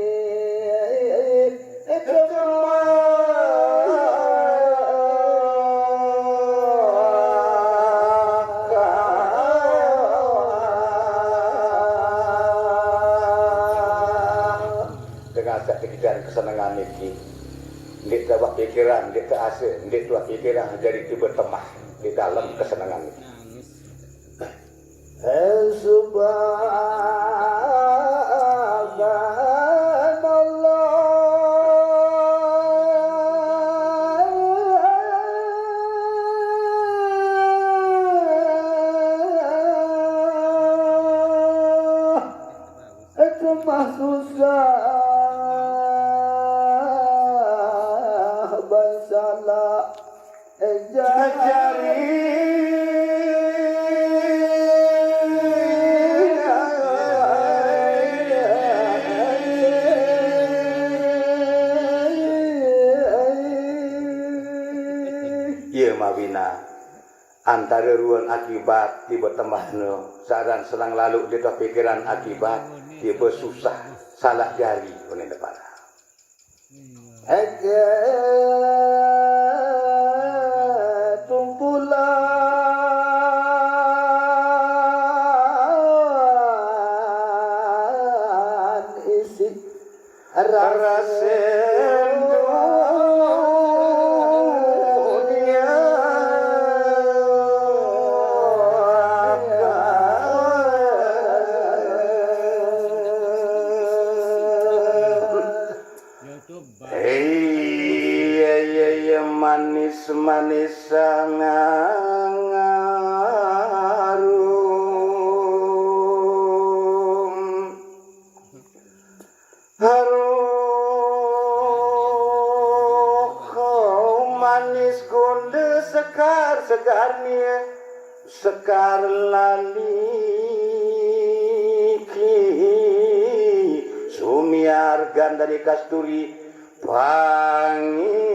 Dengan sak kegiatan kesenangan niki. Ndik tuah pikiran, ndik tuah ase, ndik tuah pikiran jadi tiba temah di dalam kesenangan niki. Subhanallah. Itu mah susah bersalah. Jari. Iya mawina antara ruan akibat tiba tembahna, saran senang lalu di pikiran akibat tiba susah salah jari unin depara. Eke tumpulan isi rasa dunia. Sangangarum. Harum manis gonde sekar segarnya, sekar lali ki sumiar gandari kasturi pangikeran.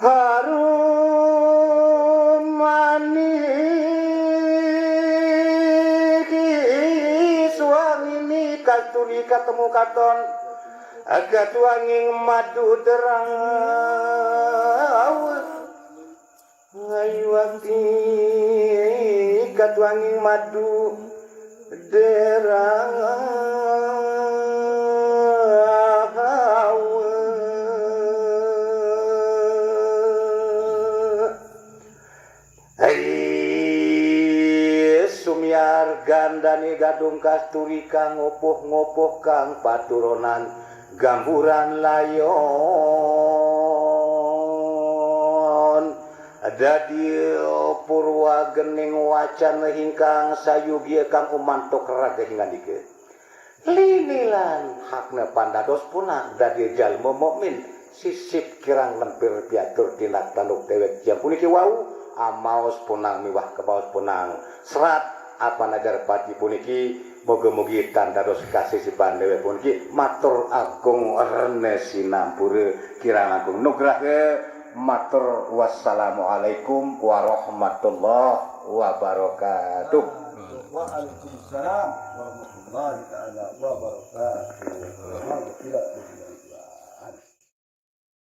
Harum manis wangini kasturi katemu katon, katuanging madu derang. Ngayuwakti katuanging madu derang. Sumiar gandane gadung kasturi kang ngopoh-ngopoh kang paturonan gamburan layon. Dadi purwagening wacan hingkang sayugia kang umantuk raga hingandika. Linilan hakna pandados punang dadi jalma mukmin, sisip kirang lempir piatur tindak tanduk dewek jam puniki wau, amaos punang miwah kabaos punang serat apanajar pati puniki, moga-mogi tan dados kasisipan dewek puniki. Matur agung rene sinampura kirang langkung nugraha. Matur wassalamualaikum warahmatullahi wabarakatuh. Waalaikumsalam warahmatullahi taala wabarakatuh.